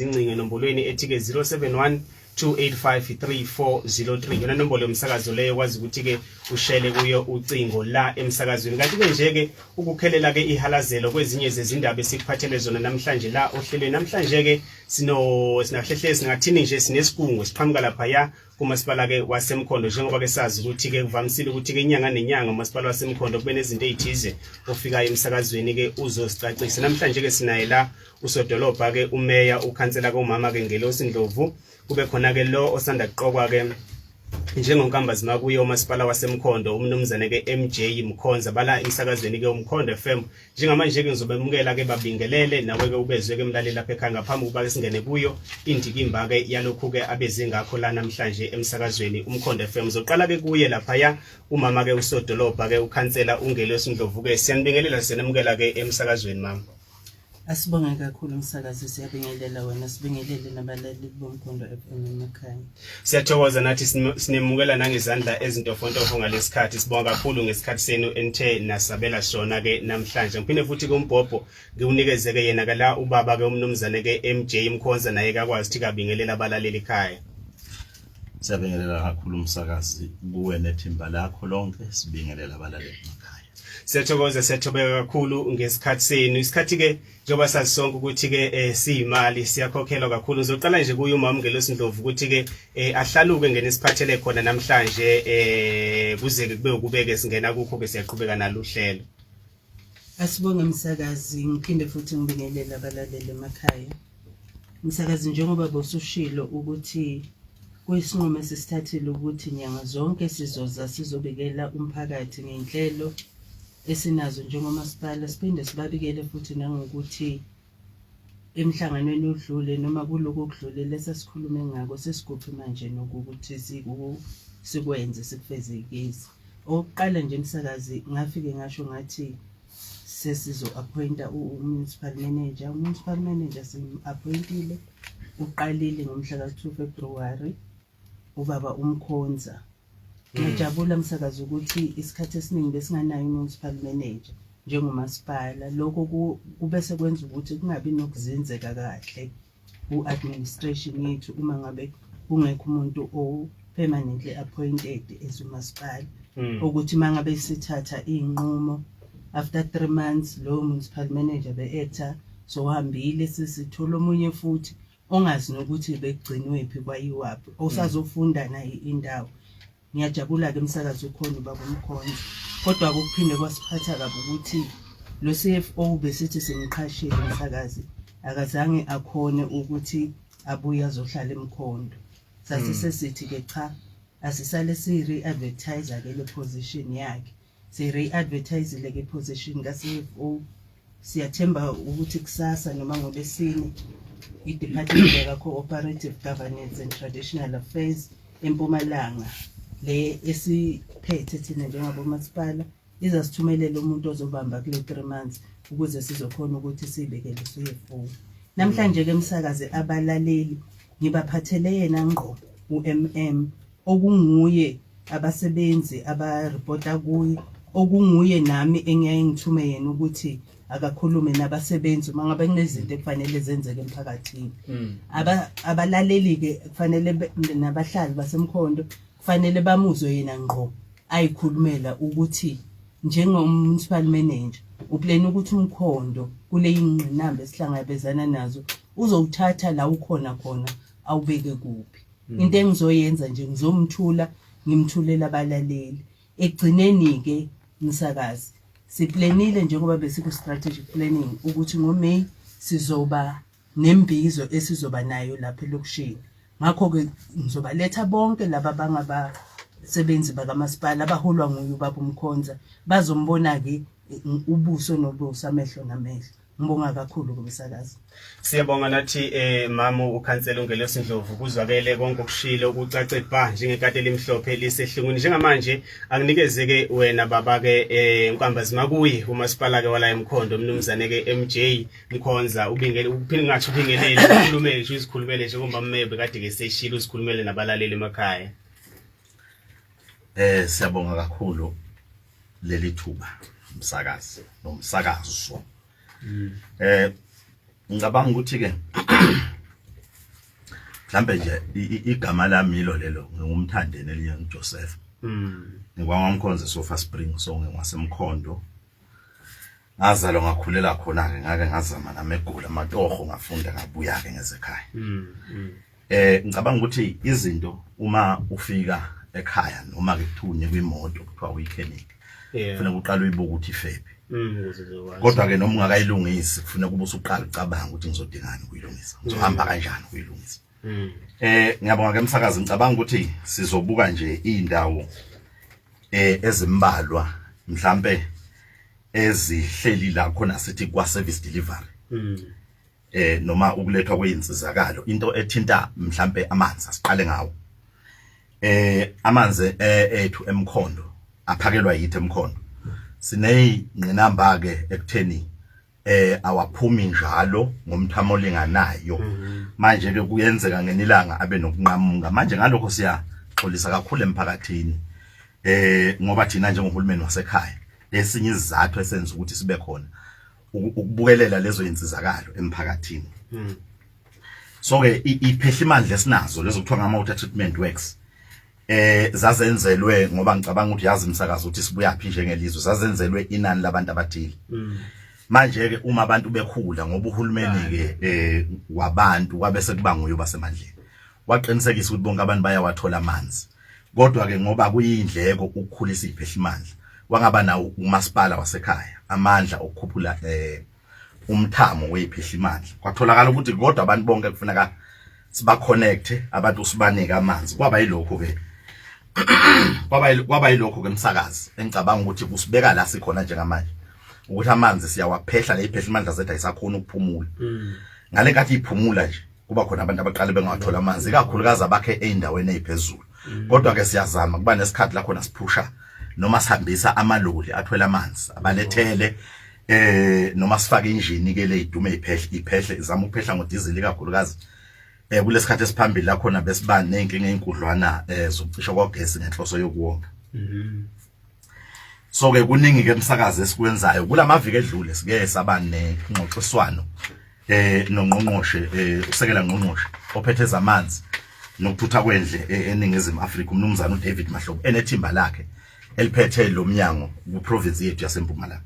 Ingcingo enombolweni ethi-ke 071 285 3403, yona nombolo yomsakazo leyo, kwazi ukuthi-ke ushele kuyo ucingo la emsakazweni. Kanti-ke nje-ke ukukhelela-ke ihalazelo kwezinye zezindaba esikuphathele zona namhlanje la ohlelweni. Namhlanje-ke sino sinahlehle singathini nje, sinesigungu siqhamuka laphaya kumasipala-ke waseMkhondo, njengoba-ke sazi ukuthi-ke kuvamisile ukuthi-ke inyanga nenyanga umasipala waseMkhondo kube nezinto ey'thize ofikayo emsakazweni-ke uzozicacisa. Namhlanje-ke sinaye la usodolobha ke, umeya, ukhansela komama ke Ngelosi Ndlovu, kube khona ke lo osanda kuqokwa ke njengonkambazi makuye umasipala waseMkhondo, umnumzane ke MJ Mkhonza, bala emsakazweni ke uMkhondo FM. Njengamanje ke ngizobemukela ke, babingelele nawe ke ubezwe ke mlaleli lapha ekhaya, ngaphambi kuba ke singene kuyo indikimba ke yalokhu ke abeze ngakho la namhlanje emsakazweni uMkhondo FM. Uzoqala ke kuye laphaya umama ke usodolobha ke, ukhansela uNgelosi Ndlovu ke. Siyanibingelela, siyanamukela ke emsakazweni, mama. Asibonge kakhulu umsakazi, siyabingelela wena, sibingelele nabalaleli boMkhondo FM emakhaya. Siyathokoza nathi, sinemukela nangezandla ezintofontofo ngalesikhathi. Sibonga kakhulu ngesikhathi senu enithe nasabela sona ke namhlanje. Ngiphinde futhi kumbhobho ngiwunikeze ke yena ke la ubaba ke umnumzane ke MJ Mkhonza, naye kakwazi ukuthi kabingelela abalaleli ekhaya. Siyabingelela kakhulu umsakazi, kuwe nethimba lakho lonke, sibingelela abalaleli emakhaya. Siyathokoza, siyathobeka kakhulu ngesikhathi senu. Isikhathi ke, njengoba sazi sonke ukuthi ke siyimali, siyakhokhelwa kakhulu. Ngizoqala nje kuye umama Ngelosi Ndlovu ukuthi ke ahlaluke ngene siphathele khona namhlanje, kuze ke kube ukubeke singena kukho ke siyaqhubeka nalo uhlelo. Asibonge msakazi, ngiphinde futhi ngibingelele abalaleli emakhaya. Msakazi, njengoba bosushilo ukuthi kuyisinqumo esisithathile ukuthi nyanga zonke sizoza sizobikela umphakathi ngey'nhlelo esinazo njengomasipala, siphinde sibabikele futhi nangokuthi emhlanganweni odlule noma kulokhu okudlule lesasikhulume ngako sesiguphi manje nokuthi sikwenze sikufezekise. Okokuqala nje msakazi, ngafike ngasho ngathi sesizo-appointa u-municipal manager. U-municipal manager sim-appointile, uqalile ngomhla ka-2 February, ubaba uMkhonza. Ngiyajabula msakazi ukuthi isikhathi esiningi besinganayo i-municipal manager njengomasipala. Lokho kube sekwenza ukuthi kungabi nokuzinzeka kahle ku-administration yethu uma ngabe kungekho umuntu o-permanently appointed as umasipala, ukuthi uma ngabe sithatha iy'nqumo, after 3 months lowo municipal manager be-actor sohambile, sesithola omunye futhi ongazi nokuthi bekugcinwephi, kwayiwaphi, osazofunda naye indawo. Ngiyajabula-ke umsakazi, ukhona ubaba uMkhonza, kodwa kuphinde kwasiphatha kabi ukuthi lo CFO besithi simqhashile umsakazi akazange akhone ukuthi abuye azohlala eMkhondo. Sase sesithi-ke cha, asisale siyi-re-advertise-ke le position yakhe. Siyi-re-advertisile-ke i-position ka-CFO. Siyathemba ukuthi kusasa noma ngolwesine i-Department yaka-Cooperative Governance and Traditional Affairs eMpumalanga, le esiphethe thina njengabomasipala, izasithumelela umuntu ozobamba kule 3 months ukuze sizokhona ukuthi siyibekele CFO. Namhlanje-ke msakazi, abalaleli ngibaphathele yena ngqo u-MM, okunguye abasebenzi abaripota kuye, okunguye nami engiyaye ngithume yena ukuthi akakhulume nabasebenzi uma ngabe kunezinto ekufanele zenzeke emphakathini. Abalaleli-ke kufanele nabahlali baseMkhondo kufanele bamuzwe yena ngqo ayikhulumela ukuthi njengo-municipal manager uplane ukuthi uMkhondo kule yingqinamba esihlangabezana nazo uzowuthatha la ukhona khona awubeke kuphi. Into engizoyenza nje, ngizomthula, ngimthulela abalaleli. Ekugcineni-ke msakazi, siplanile njengoba besiku-strategic planning ukuthi ngoMay sizoba nembizo esizoba nayo lapha elokishini. Ngakho-ke ngizobaletha bonke laba abangabasebenzi bakamasipala abaholwa nguye ubaba uMkhonza, bazombona-ke ubuso nobuso, amehlo namehlo. Ngibonga kakhulu kumsakazi. Siyabonga nathi mama ukhansela uNgelosi Ndlovu, kuzwakele konke okushilo, kucace bha njengekati elimhlophe lisehlungwini. Njengamanje anginikeze ke wena baba ke Nkambazi makuyi umasipala ke wala eMkhondo, umnumzane ke MJ Mkhonza, ubingele uphinde ngathi ubingelele, ukhulume nje, uzikhulumele nje ngoba mmebe kade ke seshilo, uzikhulumele nabalaleli emakhaya. Siyabonga kakhulu leli thuba umsakazi nomsakazo. Ngicabanga ukuthi ke Mhlambe nje igama lami yilo lelo, ngingumthandeni elinye ngiJoseph. NgikwaMkhonzo Sofa Spring, so ngingwasemkhondo. Ngazalwa ngakhulela khona ke, ngake ngazama nami eGoli amatoho, ngafunda ngabuya ke ngezekhaya. Ngicabanga ukuthi izinto uma ufika ekhaya noma ke kuthiwa unikwa imoto kuthiwa uyikhenik, kufanele uqale uyibuke ukuthi ifephi. Ukuze uzokwazi. Kodwa ke noma ungakayilungisi kufuneka ube usuqala ucabanga ukuthi ngizodingani ukuyilungisa, ngizohamba kanjani ukuyilungisa. Ngiyabonga ke umsakazi, ngicabanga ukuthi sizobuka nje indawo ezimbalwa mhlambe ezihleli la khona sithi kwa service delivery. Noma ukulethwa kweyinsizakalo, into ethinta mhlambe amanzi, asiqale ngawo. Amanzi ethu emkhondo aphakelwa yithi emkhondo. Sineyingqinamba ke ekutheni awaphumi njalo ngomthamo olinganayo. Manje ke kuyenzeka ngenilanga abe nokunqamuka. Manje ngalokho siyaxolisa kakhulu emphakathini. Ngoba thina njengohulumeni wasekhaya esinye isizathu esenza ukuthi sibe khona ukubukelela lezo insizakalo emphakathini. So ke iphehlimandla esinazo lezo kuthiwa ngama water treatment works zazenzelwe, ngoba ngicabanga ukuthi yazi umsakazo ukuthi sibuya phi njengelizwe, zazenzelwe inani labantu abathile. Manje ke uma abantu bekhula, ngoba uhulumeni ke wabantu wabe sekuba nguye basemandleni, waqinisekisa ukuthi bonke abantu bayawathola amanzi. Kodwa ke ngoba kuyindleko ukukhulisa iphehlimandla, wangaba nawo umasipala wasekhaya amandla okukhuphula umthamo wephehlimandla. Kwatholakala ukuthi kodwa abantu bonke kufuneka siba connect, abantu sibanike amanzi. Kwaba yilokho ke kwaba yilokho ke umsakazi engicabanga ukuthi kusibeka la sikhona njengamanje, ukuthi amanzi siyawaphehla, leyiphehlimandla zethu ayisakhona ukuphumula. Ngale nkathi iphumula nje kuba khona abantu abaqale bengawathola amanzi, ikakhulukazi abakhe ey'ndaweni ey'phezulu. Kodwa ke siyazama kuba nesikhathi la khona siphusha noma sihambisa amaloli athwele amanzi abalethele, noma sifake injini ke le idume iphehle iphehle, izama ukuphehla ngodizili ikakhulukazi. Kulesikhathi esiphambili la khona besiba nenkinga enkudlwana zokucisha kwagesi ngenhloso yokuwonga. So ke kuningi ke umsakazi esikwenzayo. Kulamaviki edlule sike saba nengxoxiswano nongqongqoshe, usekela ngqongqoshe ophethe ezamanzi nokuthutha kwendle eNingizimu Afrika, umnumzana uDavid Mahlobo, enethimba lakhe eliphethe lo mnyango ku province yethu yaseMpumalanga.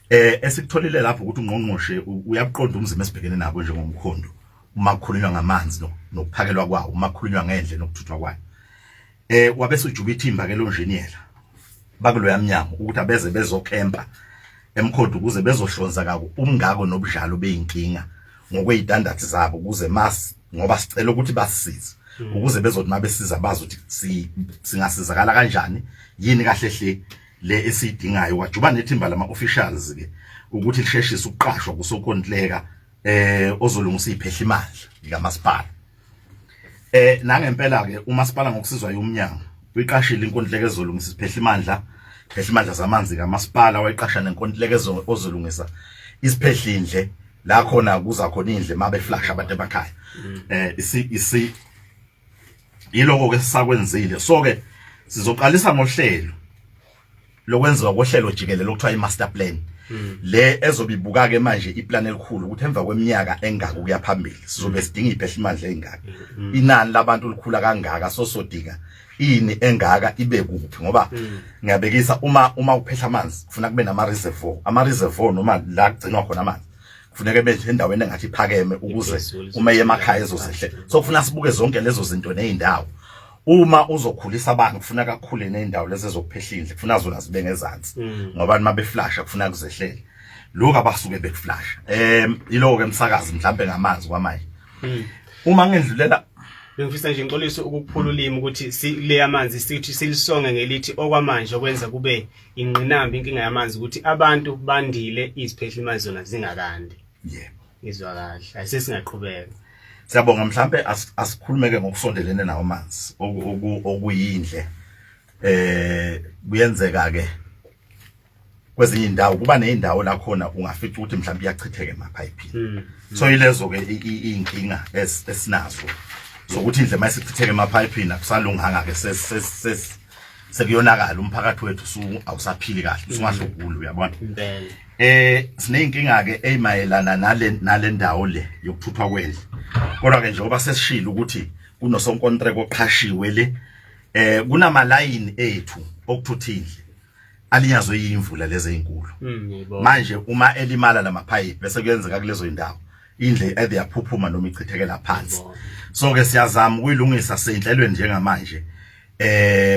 Esikutholile lapho ukuthi ungqongqoshe uyaqonda umzimo esibhekene nabo njengomkhondo uma kukhulunywa ngamanzi nokuphakelwa kwawo, uma kukhulunywa ngendle nokuthuthwa kwayo. Wabe sejuba ithimba ke lonjiniyela bakuloya mnyango ukuthi abeze bezokhempa emkhondo ukuze bezohlonza kako umngako nobudlalo beyinkinga ngokweyistandards zabo, ukuze mas ngoba sicela ukuthi basisize, ukuze bezothi mabesiza bazi ukuthi singasizakala kanjani, yini kahle hle le esiyidingayo. Wajuba nethimba lama officials ke ukuthi lisheshise ukuqashwa kusokontileka ozolungisa iphehlimandla likamasipala. Nangempela ke umasipala ngokusizwa yumnyango uyiqashile inkontileka ezolungisa isiphehlimandla, phehlimandla zamanzi kamasipala, wayiqasha nenkontileka ozolungisa isiphehlindle la khona kuza khona indle mabe flash abantu emakhaya. Isi isi yiloko ke sisakwenzile. So ke sizoqalisa ngohlelo lokwenziwa kohlelo jikelele okuthiwa i-master plan, le ezobibuka ke manje iplan elikhulu ukuthi emva kweminyaka engaka ukuya phambili sizobe sidinga iphehlimandla engaka, inani labantu likhula kangaka, sosodinga ini engaka, ibe kuphi. Ngoba ngiyabekisa, uma uphehla amanzi kufuna kube nama reservoir, ama reservoir noma la kugcinwa khona amanzi kufuneka ebe endaweni engathi iphakeme ukuze uma emakhaya ezozehle. So kufuna sibuke zonke lezo zinto nezindawo. Uma uzokhulisa abantu kufuna kakhule nezindawo lezi ezokuphehla indle, kufuna zona zibe ngezansi, ngoba uma beflasha kufuna kuzehlele lokhu abasuke bekuflasha. Yiloko ke umsakazi mhlambe ngamanzi kwamanje. Uma ngendlulela Bengifisa nje ngixolise ukukuphula ulimi ukuthi le yamanzi sithi silisonge ngelithi okwamanje okwenza kube ingqinamba inkinga yamanzi ukuthi abantu bandile, iziphehli imali zona zingakandi. Yebo. Ngizwa kahle, ayisesingaqhubeka. Siyabonga. Mhlambe asikhulumeke ngokusondelene nawo amanzi okuyindle. Kuyenzeka ke kwezinye indawo kuba nezindawo la khona ungafica ukuthi mhlawumbe iyachitheka emaphayipini. So yilezo ke inkinga esinazo zokuthi indle mayisichitheka emaphayipini akusalunganga ke, sekuyonakala umphakathi wethu, su awusaphili kahle, usungahlukulu, uyabona. Impela. Sineyinkinga ke eyimayelana nale ndawo le yokuthuthwa kwendle. Kodwa ke njengoba sesishilo ukuthi kunosonkontrek oqhashiwe le, kunamalayini ethu okuthutha indle alinyazwe yimvula lezi ezinkulu. Manje uma elimala lamaphayiphi bese kuyenzeka kulezo indawo indle either yaphuphuma noma ichithekela phansi. So ke siyazama ukuyilungisa, senhlelweni njengamanje.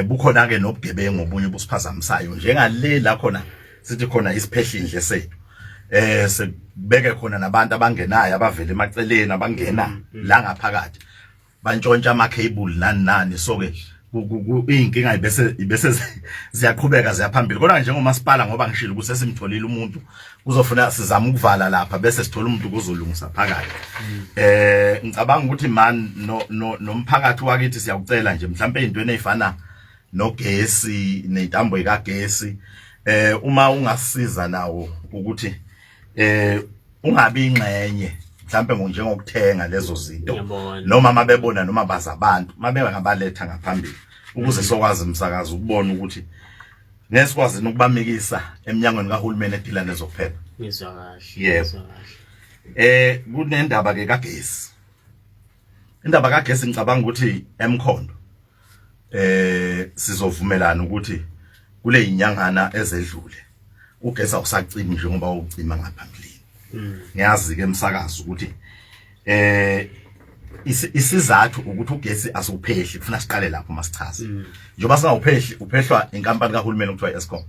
Bukhona ke nobugebengu obunye busiphazamisayo, njengale la khona sithi khona isiphehlindle sethu, sebeke khona nabantu abangenayo abavela emaceleni, abangena la ngaphakathi bantshontsha ama cable nani nani. So ke iy'nkinga bese ziyaqhubeka ziyaphambili, kodwa njengomasipala, ngoba ngishilo ukuthi sesimtholile umuntu, kuzofuna sizama ukuvala lapha bese sithola umuntu kuzolungisa phakathi. Ngicabanga ukuthi man no nomphakathi wakithi siyakucela nje, mhlawumbe ezintweni ezifana nogesi nentambo ikagesi, uma ungasiza nawo ukuthi ungabi ingxenye mhlambe njengokuthenga lezo zinto, noma mabebona noma bazabantu mabengabaletha ngaphambili, ukuze sokwazi umsakazo ukubona ukuthi ngeke sikwazi ukubamikisa eminyangweni kahulumeni edila nezokuphepha. Ngizwa kahle. Yebo. Ngizwa kahle. Kunendaba ke kagesi. Indaba kagesi, ngicabanga ukuthi emkhondo sizovumelana ukuthi kule inyangana ezedlule ugesi awusacimi njengoba ucima ngaphambilini. Ngiyazi ke emsakazo ukuthi isizathu ukuthi ugesi asiwuphehli, kufuna siqale lapho masichaze. Njengoba singawuphehli, uphehlwa inkampani kahulumeni okuthiwa i-Eskom.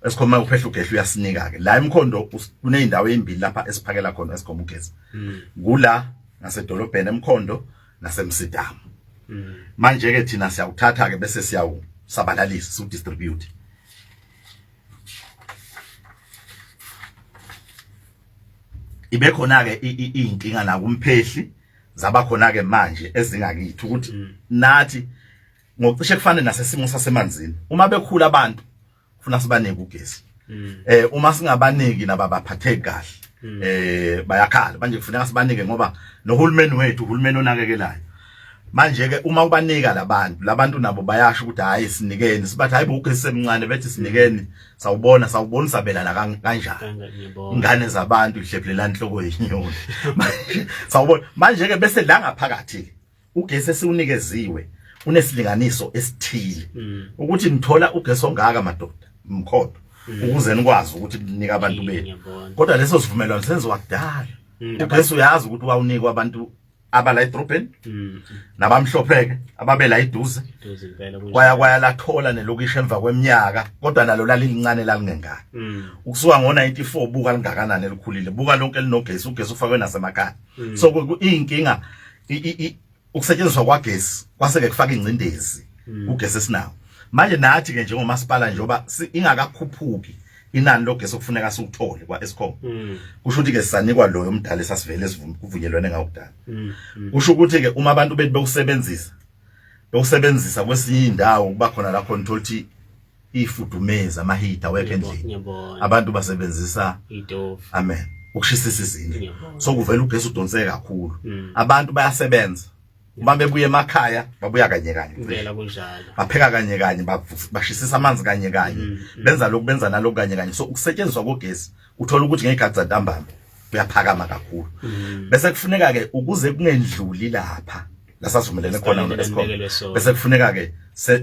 Eskom uma uphehla ugesi uyasinika ke la emkhondo. Kuneyindawo ezimbili lapha esiphakela khona Eskom ugesi, kula ngasedolobheni emkhondo nasemsidamu. Manje ke thina siyawuthatha ke bese siyawusabalalisa, siwudistribute. Ibe khona ke inkinga la kumphehli, zaba khona ke manje ezingakithi ukuthi nathi ngokucishe kufane nasesimo sasemanzini, uma bekhula abantu kufuna sibanike ugesi. Uma singabaniki naba baphatheki kahle, bayakhala. Manje kufuneka sibanike ngoba nohulumeni wethu uhulumeni onakekelayo. Manje ke uma ubanika labantu nabo bayasho ukuthi hayi sinikeni, sibathi hayi ugesi semncane, bethi sinikeni. Sawubona, sawubona sabelana kanjani? Ingane zabantu ihlephelela inhloko yenyoni. Sawubona, manje ke bese la ngaphakathi ugesi esiunikeziwe unesilinganiso esithile ukuthi nithola ugesi ongaka madoda mkhondo ukuze nikwazi ukuthi ninike abantu benu. Kodwa leso sivumelwano senziwa kudala. Ugesi uyazi ukuthi wawunikwa abantu abala edrobheni nabamhlopheke ababela eduze. Eduze impela kunjalo. Kwaya kwaya lathola nelokishi emva kweminyaka, kodwa nalo lalincane, lalingengaka. Ukusuka ngo94, buka lingakanani elikhulile, buka lonke linogesi, ugesi ufakwe nasemakhaya. So iyinkinga ukusetshenziswa kwagesi kwase ke kufaka ingcindezi ugesi esinawo manje. Nathi ke njengomasipala, njengoba ingakakhuphuki inani logesi okufuneka siwuthole kwa Eskom, kusho ukuthi ke sisanikwa loyo omdala esasivele kuvunyelwene ngawo kudala. Kusho ukuthi ke uma abantu bethu bewusebenzisa kwesinye indawo, kuba khona la khona uthola ukuthi ifudumezi, amahita awekho endlini. Abantu basebenzisa itofu. Amen, ukushisisa izindlu. Ngiyabona. So kuvela ugesi udonseke kakhulu. Abantu bayasebenza, uma bebuya emakhaya babuya kanye kanye. Impela kunjalo. Bapheka kanye kanye, bashisisa amanzi kanye kanye, benza lokhu, benza nalokhu kanye kanye. So ukusetshenziswa kogesi uthola ukuthi ngey'khathi zantambama kuyaphakama kakhulu. Bese kufuneka ke ukuze kungendluli lapha lasasivumelene khona Esikalini no-Eskom, enibekelwe sona. Bese kufuneka ke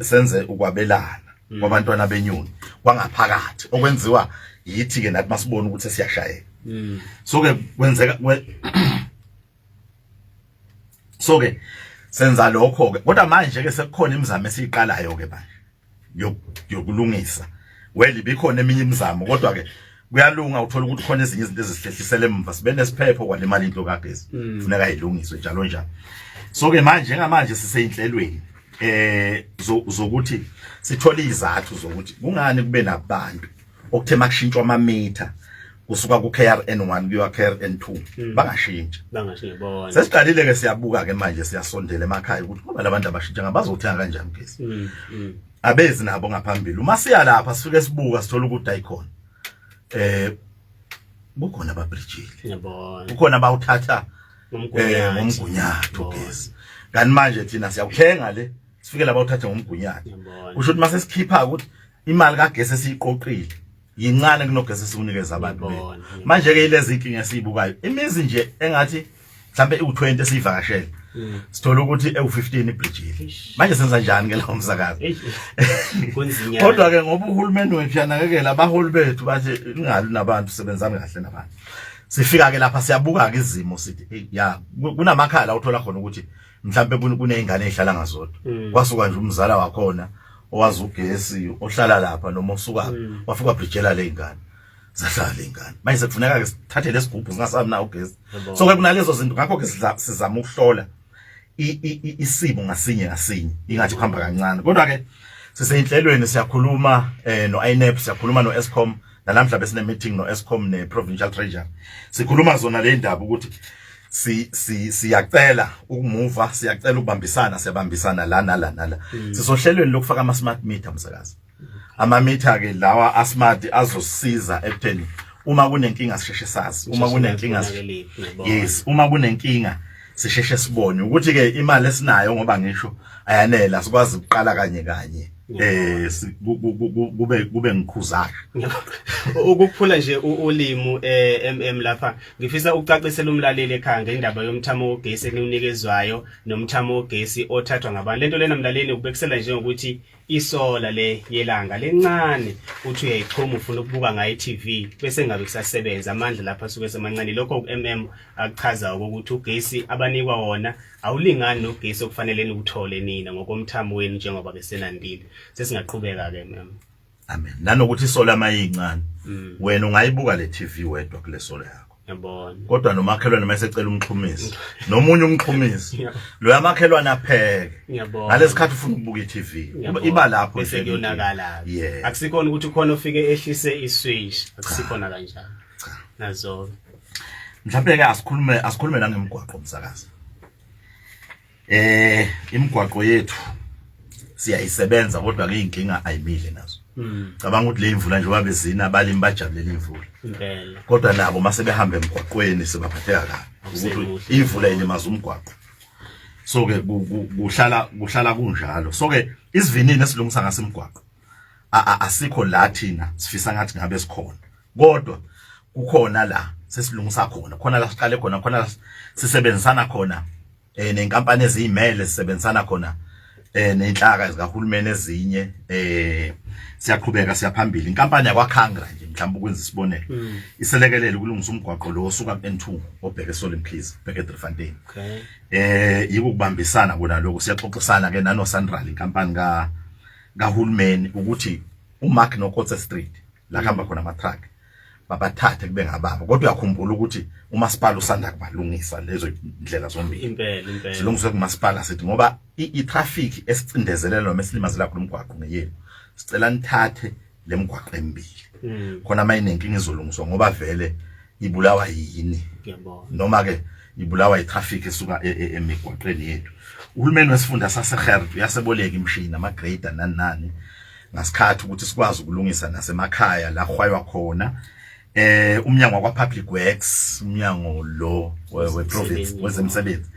senze ukwabelana kwabantwana benyoni kwangaphakathi, okwenziwa yithi ke nathi masibona ukuthi siyashayeka. So ke kwenzeka so ke senza lokho ke. Kodwa manje ke sekukhona imizamo esiyiqalayo ke manje yokulungisa. Well, ibikhona eminye imizamo, kodwa ke kuyalunga, uthola ukuthi khona ezinye izinto ezihlehlisela emva, sibe nesiphepho kwalimala into kagesi, kufuneka ilungiswe njalo njalo. So ke manje, njengamanje siseyinhlelweni zokuthi sithole izathu zokuthi kungani kube nabantu okuthe makushintshwa amamitha kusuka ku KRN1 kuyiwa KRN2 bangashintshi. Bangashibona. Sesiqalile ke, siyabuka ke manje, siyasondela emakhaya ukuthi ngoba labantu abashintsha ngabazothenga kanjani ugesi, abezi nabo ngaphambili. Uma siya lapha sifike sibuka, sithola ukuthi ayikhona, kukhona ababridgile, kukhona abawuthatha ngomgunyathi. Ngomgunyathi ugesi, kanti manje thina siyawuthenga le, sifike lapha uthathe ngomgunyathi. Kusho ukuthi mase sikhipha ukuthi imali kagesi esiyiqoqile yincane kunogesi esiwunikeza abantu bethu. Ngiyabona. Manje ke ilezi inkinga esiyibukayo, imizi nje engathi Mhlambe iu20 esivakashele. Sithola ukuthi ewu15 ibridgeile. Manje senza njani ke lawo msakazi? Kunzinyana. Kodwa ke ngoba uhulumeni wethu uyanakekela abaholi bethu bathi ningalwi nabantu, sebenzani kahle nabantu. Sifika ke lapha siyabuka ke izimo, sithi, "Hey, ya kunamakhala la uthola khona ukuthi mhlambe kunezingane ezihlala ngazodwa." Kwasuka nje umzala wakhona owazi ugesi ohlala lapha noma osuka wafika bridgela lezingane. Zahlala lezingane. Manje sekufuneka ke sithathe lesigubhu singasabi na ugesi. So ke kunalezo zinto, ngakho ke sizama ukuhlola isimo ngasinye ngasinye, ingathi kuhamba kancane, kodwa ke siseyinhlelweni, siyakhuluma no INEP, siyakhuluma no Eskom. Nalamhla besine meeting no Eskom ne Provincial Treasury, sikhuluma zona le ndaba ukuthi si si siyacela ukumuva, siyacela ukubambisana, siyabambisana la nala nala. Sisohlelweni lokufaka ama smart meter, msakazi. Ama meter ke lawa a smart azosiza ekutheni uma kunenkinga sisheshe sazi, uma kunenkinga, yes, uma kunenkinga sisheshe sibone ukuthi ke imali esinayo, ngoba ngisho ayanela, sikwazi ukuqala kanye kanye kube ngikhuzasha. Ukuphula nje ulimu, MM, lapha ngifisa ukucacisela umlaleli ekhaya ngendaba yomthamo wogesi eniwunikezwayo nomthamo wogesi othathwa ngabantu. Lento lena, mlaleli, ukubekisela nje ukuthi isola le yelanga lencane uthi uyayixhuma ufuna ukubuka ngayo i-TV, bese ngabe kusasebenza amandla lapha asuke semancane. Lokho MM akuchaza ukuthi ugesi abanikwa wona awulingani nogesi okufanele niwuthole nina ngokomthamo wenu njengoba besenandile. Sesingaqhubeka ke, MM. Amen. Nanokuthi isola mayincane, wena ungayibuka le TV wedwa kule sola yakho. Ngiyabona. Kodwa nomakhelwane mayesecela umxhumisi nomunye umxhumisi, lo yamakhelwane apheke Ngiyabona. ngalesikhathi ufuna ukubuka i-TV, iba lapho bese nje. Kuyonakala. Yeah. Akusikhona ukuthi ukhona ofike ehlise iswitch, akusikhona kanjalo nazo. Mhlawumbe ke asikhulume nangemigwaqo, msakazi. Imigwaqo yethu siyayisebenza, kodwa ke inkinga ayimile nazo. Cabanga ukuthi le imvula njengoba bezina, abalimi bajabulela imvula. Impela. Kodwa nabo mase behamba emgwaqweni sebaphatheka kabi ukuthi Akusekuhle. imvula ilimaza umgwaqo. So ke kuhlala kunjalo. So ke isivinini esilungisa ngasemgwaqo asikho la thina sifisa ngathi ngabe sikhona, kodwa kukhona la sesilungisa khona, khona la siqale khona, khona la sisebenzisana khona nenkampani eziyimele, sisebenzisana khona nenhlaka zikahulumeni ezinye. Siyaqhubeka siyaphambili. Inkampani yakwaKhangra nje, mhlawumbe ukwenza isibonelo, iselekelele ukulungisa umgwaqo lo osuka ku-N2 obheke eSolly Mkhize, ubheke eDriefontein. Yiko ukubambisana kona lokho. Siyaxoxisana ke nano Sanral, inkampani ka kahulumeni, ukuthi uMark noKotze Street la kuhamba khona ama truck babathathe kube ngababo, kodwa uyakhumbula ukuthi umasipala usanda kubalungisa lezo ndlela zombili. Impela, impela. Silungiswe kumasipala, sithi ngoba i-traffic esicindezelela noma esilimazela kulo mgwaqo ngeyenu, sicela nithathe lemigwaqo emibili khona mayinenkinga izolungiswa, ngoba vele ibulawa yini? Ngiyabona. Noma ke ibulawa itraffic esuka emigwaqeni yethu. Uhulumeni wesifunda saseGert uyaseboleka imishini, ama-grader, nani nani, ngasikhathi ukuthi sikwazi ukulungisa nasemakhaya la kuhwaywa khona. Umnyango wakwa Public Works, umnyango lo we province wezemisebenzi,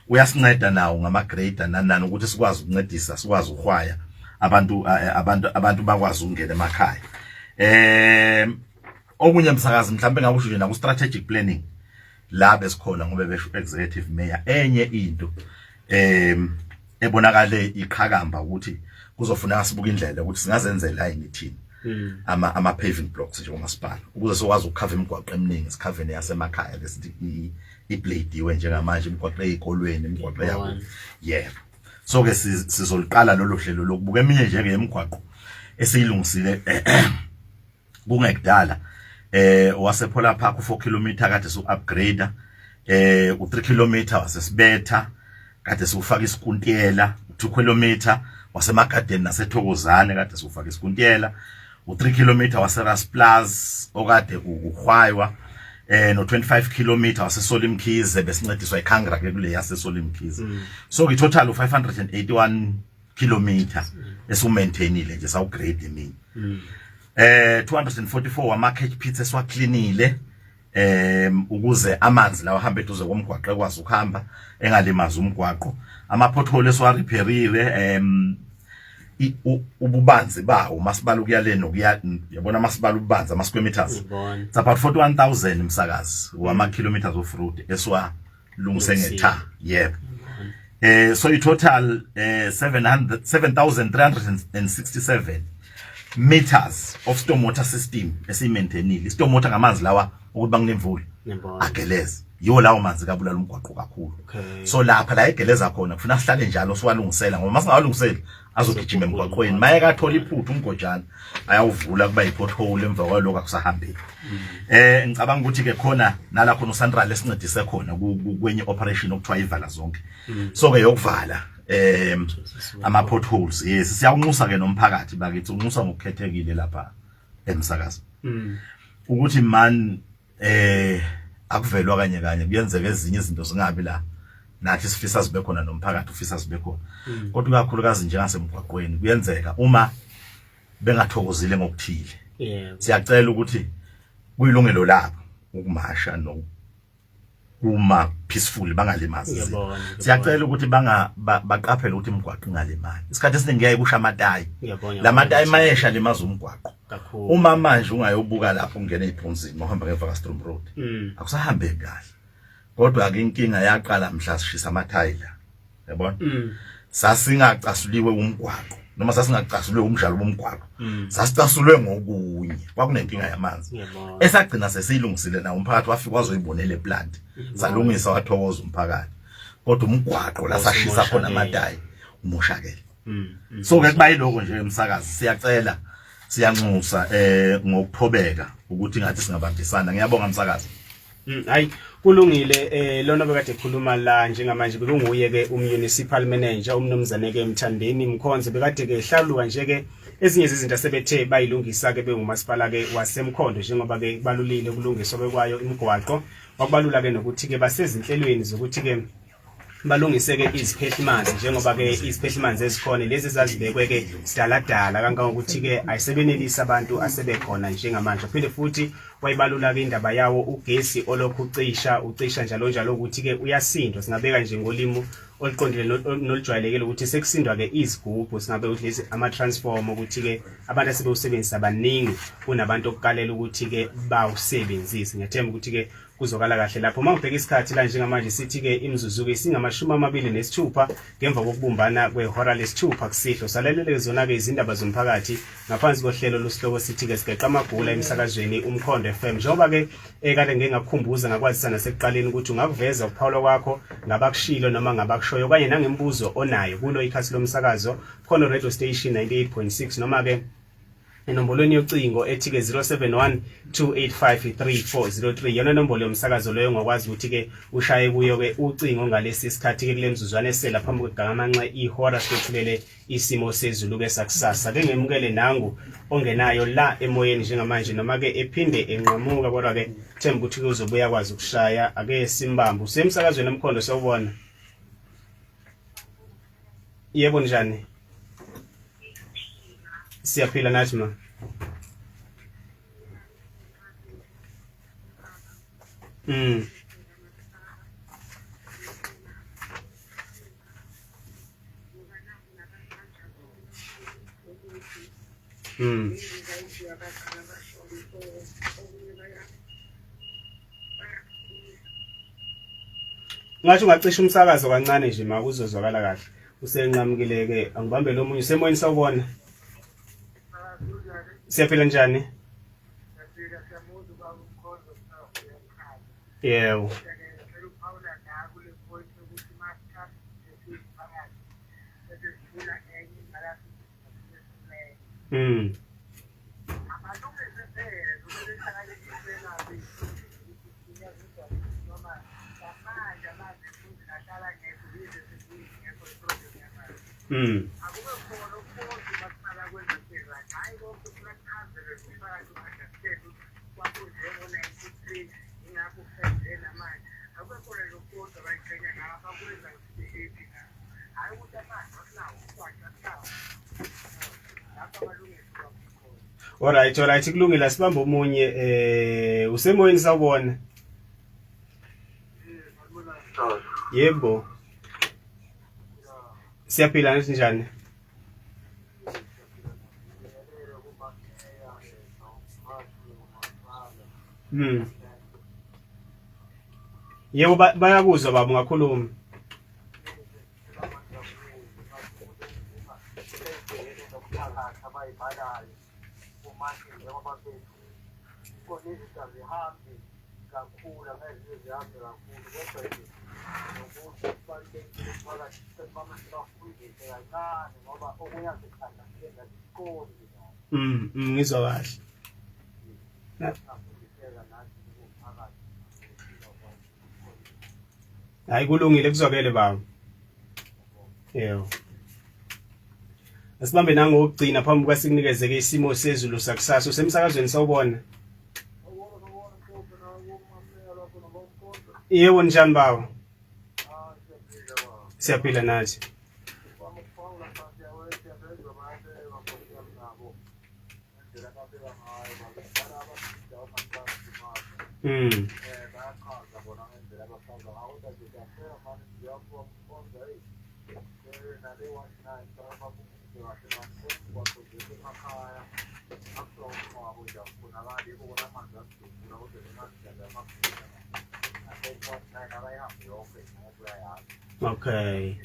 uyasinceda nawo ngama grader nani nani ukuthi sikwazi ukuncedisa, sikwazi ukuhwaya abantu, abantu bakwazi ukungena emakhaya. Okunye, msakazi, mhlawumbe ngakusho nje naku strategic planning la besikhona, ngoba besho executive mayor, enye into ebonakale iqhakamba ukuthi kuzofuneka sibuke indlela ukuthi singazenzela yini thina ama paving blocks njengomasipala, ukuze sikwazi ukukhava imigwaqo eminingi, sikhave neyasemakhaya lesithi ibladiwe njengamanje, imigwaqo ezikolweni, imigwaqo yabo. Yebo, so ke sizoliqala lolo hlelo lokubuka eminye njengemigwaqo esiyilungisile kungekudala, wasePhola Park u4 km kade su upgrade, u3 km wasesibetha kade siufaka isikuntiyela, u2 km wasemagadeni nasethokozane kade siufaka isikuntiyela, u3 km waseRasplaz okade ukuhwaywa, no 25 km waseSolly Mkhize, besincediswa iKhangra ke kule yaseSolly Mkhize. So ke total u581 km esumaintainile nje, sawugrade eminye. 244 wama catch pits esiwaklinile ukuze amanzi lawa ahamba eduze komgwaqo ekwazi ukuhamba engalimazi umgwaqo. Ama pothole esiwarepairile ububanzi bawo masibala ukuya le nokuya, yabona, masibala ububanzi ama square meters, Ngibona. it's about 41000, msakazi, wama kilometers of road esiwa Lungise ngetha, yebo. So i total 700 7367 meters of storm water system esiyimaintainile. Storm water ngamanzi lawa ukuthi banginemvula ageleze, yiwo lawo manzi kabulala umgwaqo kakhulu. So lapha la egeleza khona kufuna sihlale njalo siwalungisela, ngoba masingawalungiseli azogijima emgwaqweni. Maye kathola iphuthu umgojana ayawuvula kuba yipothole, emva kwaloko akusahambeki. Ngicabanga ukuthi ke khona nala khona uCentral esincedise khona kwenye operation okuthiwa ivala zonke. So ke yokuvala ama potholes, yes, siyawunxusa ke nomphakathi bakithi, unxusa ngokukhethekile lapha emsakazo ukuthi man akuvelwa kanye kanye, kuyenzeka ezinye izinto zingabi la nathi sifisa zibe khona, nomphakathi ufisa zibe khona, kodwa kakhulukazi njengasemgwaqweni kuyenzeka uma bengathokozile ngokuthile, siyacela ukuthi kuyilungelo labo ukumasha no kuma peaceful, bangalimazi izinto. Siyacela ukuthi banga baqaphele ukuthi imigwaqo ingalimali. Isikhathi esiningi kuyaye kusha amatayi, la matayi mayesha limaza umgwaqo. Uma manje ungayobuka lapho ungena eziphunzini uhamba ngeVakastrom Road, akusahambeki kahle. Kodwa ke inkinga yaqala mhla sishisa amathayila, yabona, sasingacasuliwe umgwaqo noma sasingacasuliwe umdlalo bomgwaqo, sasicasulwe ngokunye. Kwakunenkinga yamanzi esagcina sesiyilungisile, nawo umphakathi wafika wazoyibonela eplant, salungisa, wathokoza umphakathi. Kodwa umgwaqo la sashisa khona amatayi umoshakele. So ke kuba yiloko nje emsakazi, siyacela, siyanxusa ngokuphobeka ukuthi ngathi singabambisana. Ngiyabonga msakazi. Hayi kulungile, lona bekade ekhuluma la njengamanje bekunguye ke umunicipal manager umnumzane ke Mthandeni Mkhonzo, bekade ke ehlaluka nje ke ezinye izinto asebethe bayilungisa ke bengumasipala ke waseMkhondo, njengoba ke kubalulile ukulungiswa kwayo imigwaqo, wakubalula ke nokuthi ke basezinhlelweni zokuthi ke balungise ke iziphehlimanzi, njengoba ke iziphehlimanzi ezikhona lezi ezazibekwe ke sidaladala kangangokuthi ke ayisebenelisi abantu asebekhona njengamanje. Phinde futhi wayibalula ke indaba yawo ugesi olokhu ucisha ucisha njalo njalo, ukuthi ke uyasindwa, singabeka nje ngolimi oluqondile nolujwayelekile ukuthi sekusindwa ke izigubhu, singabe ukuthi lezi ama transformer, ukuthi ke abantu asebewusebenzisa baningi kunabantu okukalela ukuthi ke bawusebenzise. Ngiyathemba ukuthi ke kuzokala kahle lapho. Uma ubheka isikhathi la njengamanje, sithi-ke imizuzu-ke isingamashumi 26 ngemva kokubumbana kwehora lesithupha kusihlwa. Salalele zona-ke izindaba zomphakathi ngaphansi kohlelo lusihloko sithi-ke sigeqa amagula emsakazweni Umkhondo FM. Njengoba-ke kade ngike ngakukhumbuza, ngakwazisa nasekuqaleni ukuthi ungakuveza ukuphawula kwakho ngabakushilo noma ngabakushoyo okanye nangemibuzo onayo kulo ikhasi lomsakazo Mkhondo Radio Station 98.6, noma-ke enombolweni yocingo ethi-ke 071 285 3403, yona nombolo yomsakazo leyo, ongakwazi ukuthi-ke ushaye kuyo-ke ucingo ngalesi sikhathi-ke kule mzuzwana esela phambi kwegamamanxe ihora sikwethulele isimo sezulu-ke sakusasa. Ke ngemukele nangu ongenayo la emoyeni njengamanje, noma-ke ephinde enqamuka, kodwa-ke themba ukuthi-ke uzobuya akwazi ukushaya. Ake simbambe. Usemsakazweni Omkhondo, sawubona. Yebo, njani? Siyaphila nathi ma. Ngathi ungacisha umsakazo kancane nje ma, kuzozwakala kahle. Usenqamukile ke, angibambele omunye usemoyeni. Sawubona. Siyaphila, njani? Yebo. Alright, kulungile, asibambe omunye usemoyeni. Sawubona. Yebo. Siyaphila nathi, njani? Yebo, bayakuzwa baba, ungakhuluma. Kakhulu angeke zihambe kakhulu, kodwa nje nokuthi kubalulekile umphakathi bafundise kancane ngoba okunye asikhanda siqondi. Ngizwa kahle. Singafundiseka nathi umphakathi. Hayi, kulungile, kuzwakele baba. Yebo. Asibambe nangokugcina phambi kwasikunikeze-ke isimo sezulu sakusasa. Usemsakazweni, sawubona. Yebo, njani baba? Siyaphila nathi. Okay.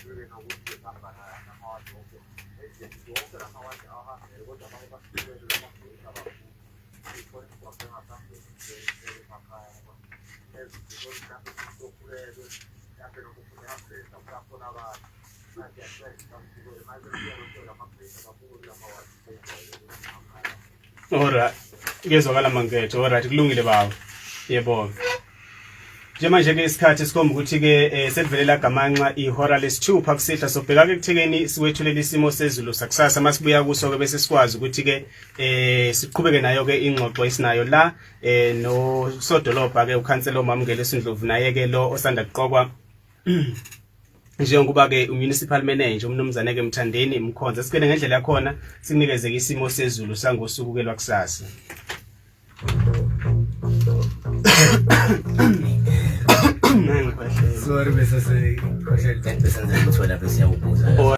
Alright. Kuyezwakala Manketho. Alright, kulungile baba. Yebo. Njengamanje ke isikhathi sikhomba ukuthi ke selivelela gamanxa ihora lesithupha kusihlwa, sobheka ke kuthekeni siwethulela isimo sezulu sakusasa. Masibuya kuso ke bese sikwazi ukuthi ke siqhubeke nayo ke ingxoxo esinayo la no sodolobha ke ukhansela uMamngelo Ndlovu, naye ke lo osanda kuqokwa njengokuba ke umunicipal manager umnumzane ke Mthandeni Mkhonza. Sikele ngendlela yakhona sikunikeze isimo sezulu sangosuku ke lwakusasa. Sorry, bese sekhohlele bese ngizokuthola bese siyawubuza.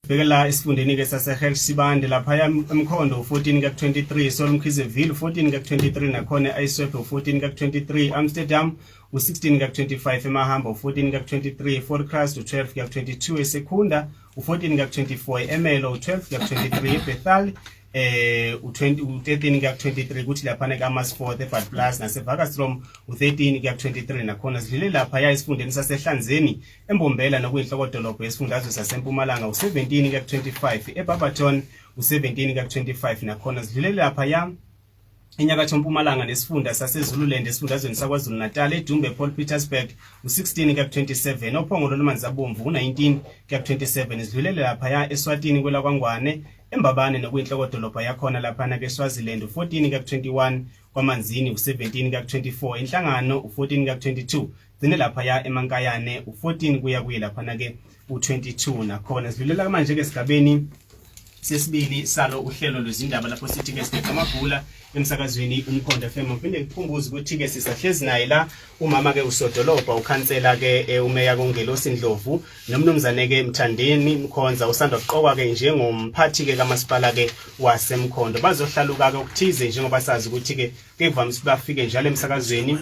Bhekela esifundeni ke saseHelsh Sibande lapha eMkhondo 14 ka-23, Sol Mkhizeville 14 ka-23, nakhona eIswepe 14 ka-23, Amsterdam u-16 ka-25, eMahamba u-14 ka-23, Volkrust u-12 ka-22, eSekunda u-14 ka-24, eMelo u-12 ka-23, eBethal u-20 u-13 ka-23, kuthi laphana ka-Amersfoort, eBad Plus naseVakastrom u-13 ka-23 nakhona. Sidlule lapha ya esifundeni sasehlanzeni eMbombela nokuyinhlokodolobho yesifundazwe saseMpumalanga u-17 ka-25, eBarberton u-17 ka-25 nakhona. Sidlule lapha ya enyakatho Mpumalanga nesifunda saseZululand esifundazweni saKwaZulu Natal, eDumbe Paul Petersburg u-16 ka-27, oPhongolo loManzabomvu u-19 ka-27. Sidlulele lapha ya eSwatini kwelaKwaNgwane, eMbabane nokuyinhlokodolobha yakhona laphana ke Swaziland u-14 ka-21, kwaManzini u-17 ka-24, Inhlangano u-14 ka-22, gcine lapha ya eMankayane u-14 kuya kuye laphana ke u-22 nakhona. Sidlulela manje ke sigabeni sesibili salo uhlelo lwezindaba lapho sithi ke sigeqa amagula emsakazweni Umkhondo FM. Ngiphinde ngikukhumbuze ukuthi ke sisahlezi naye la umama ke usodolobha ukhansela ke umeya koNgelosi Ndlovu nomnumzane ke Mthandeni Mkhonza usanda kuqokwa ke njengomphathi ke kamasipala ke waseMkhondo. Bazohlaluka ke okuthize njengoba sazi ukuthi ke kuvamise bafike njalo emsakazweni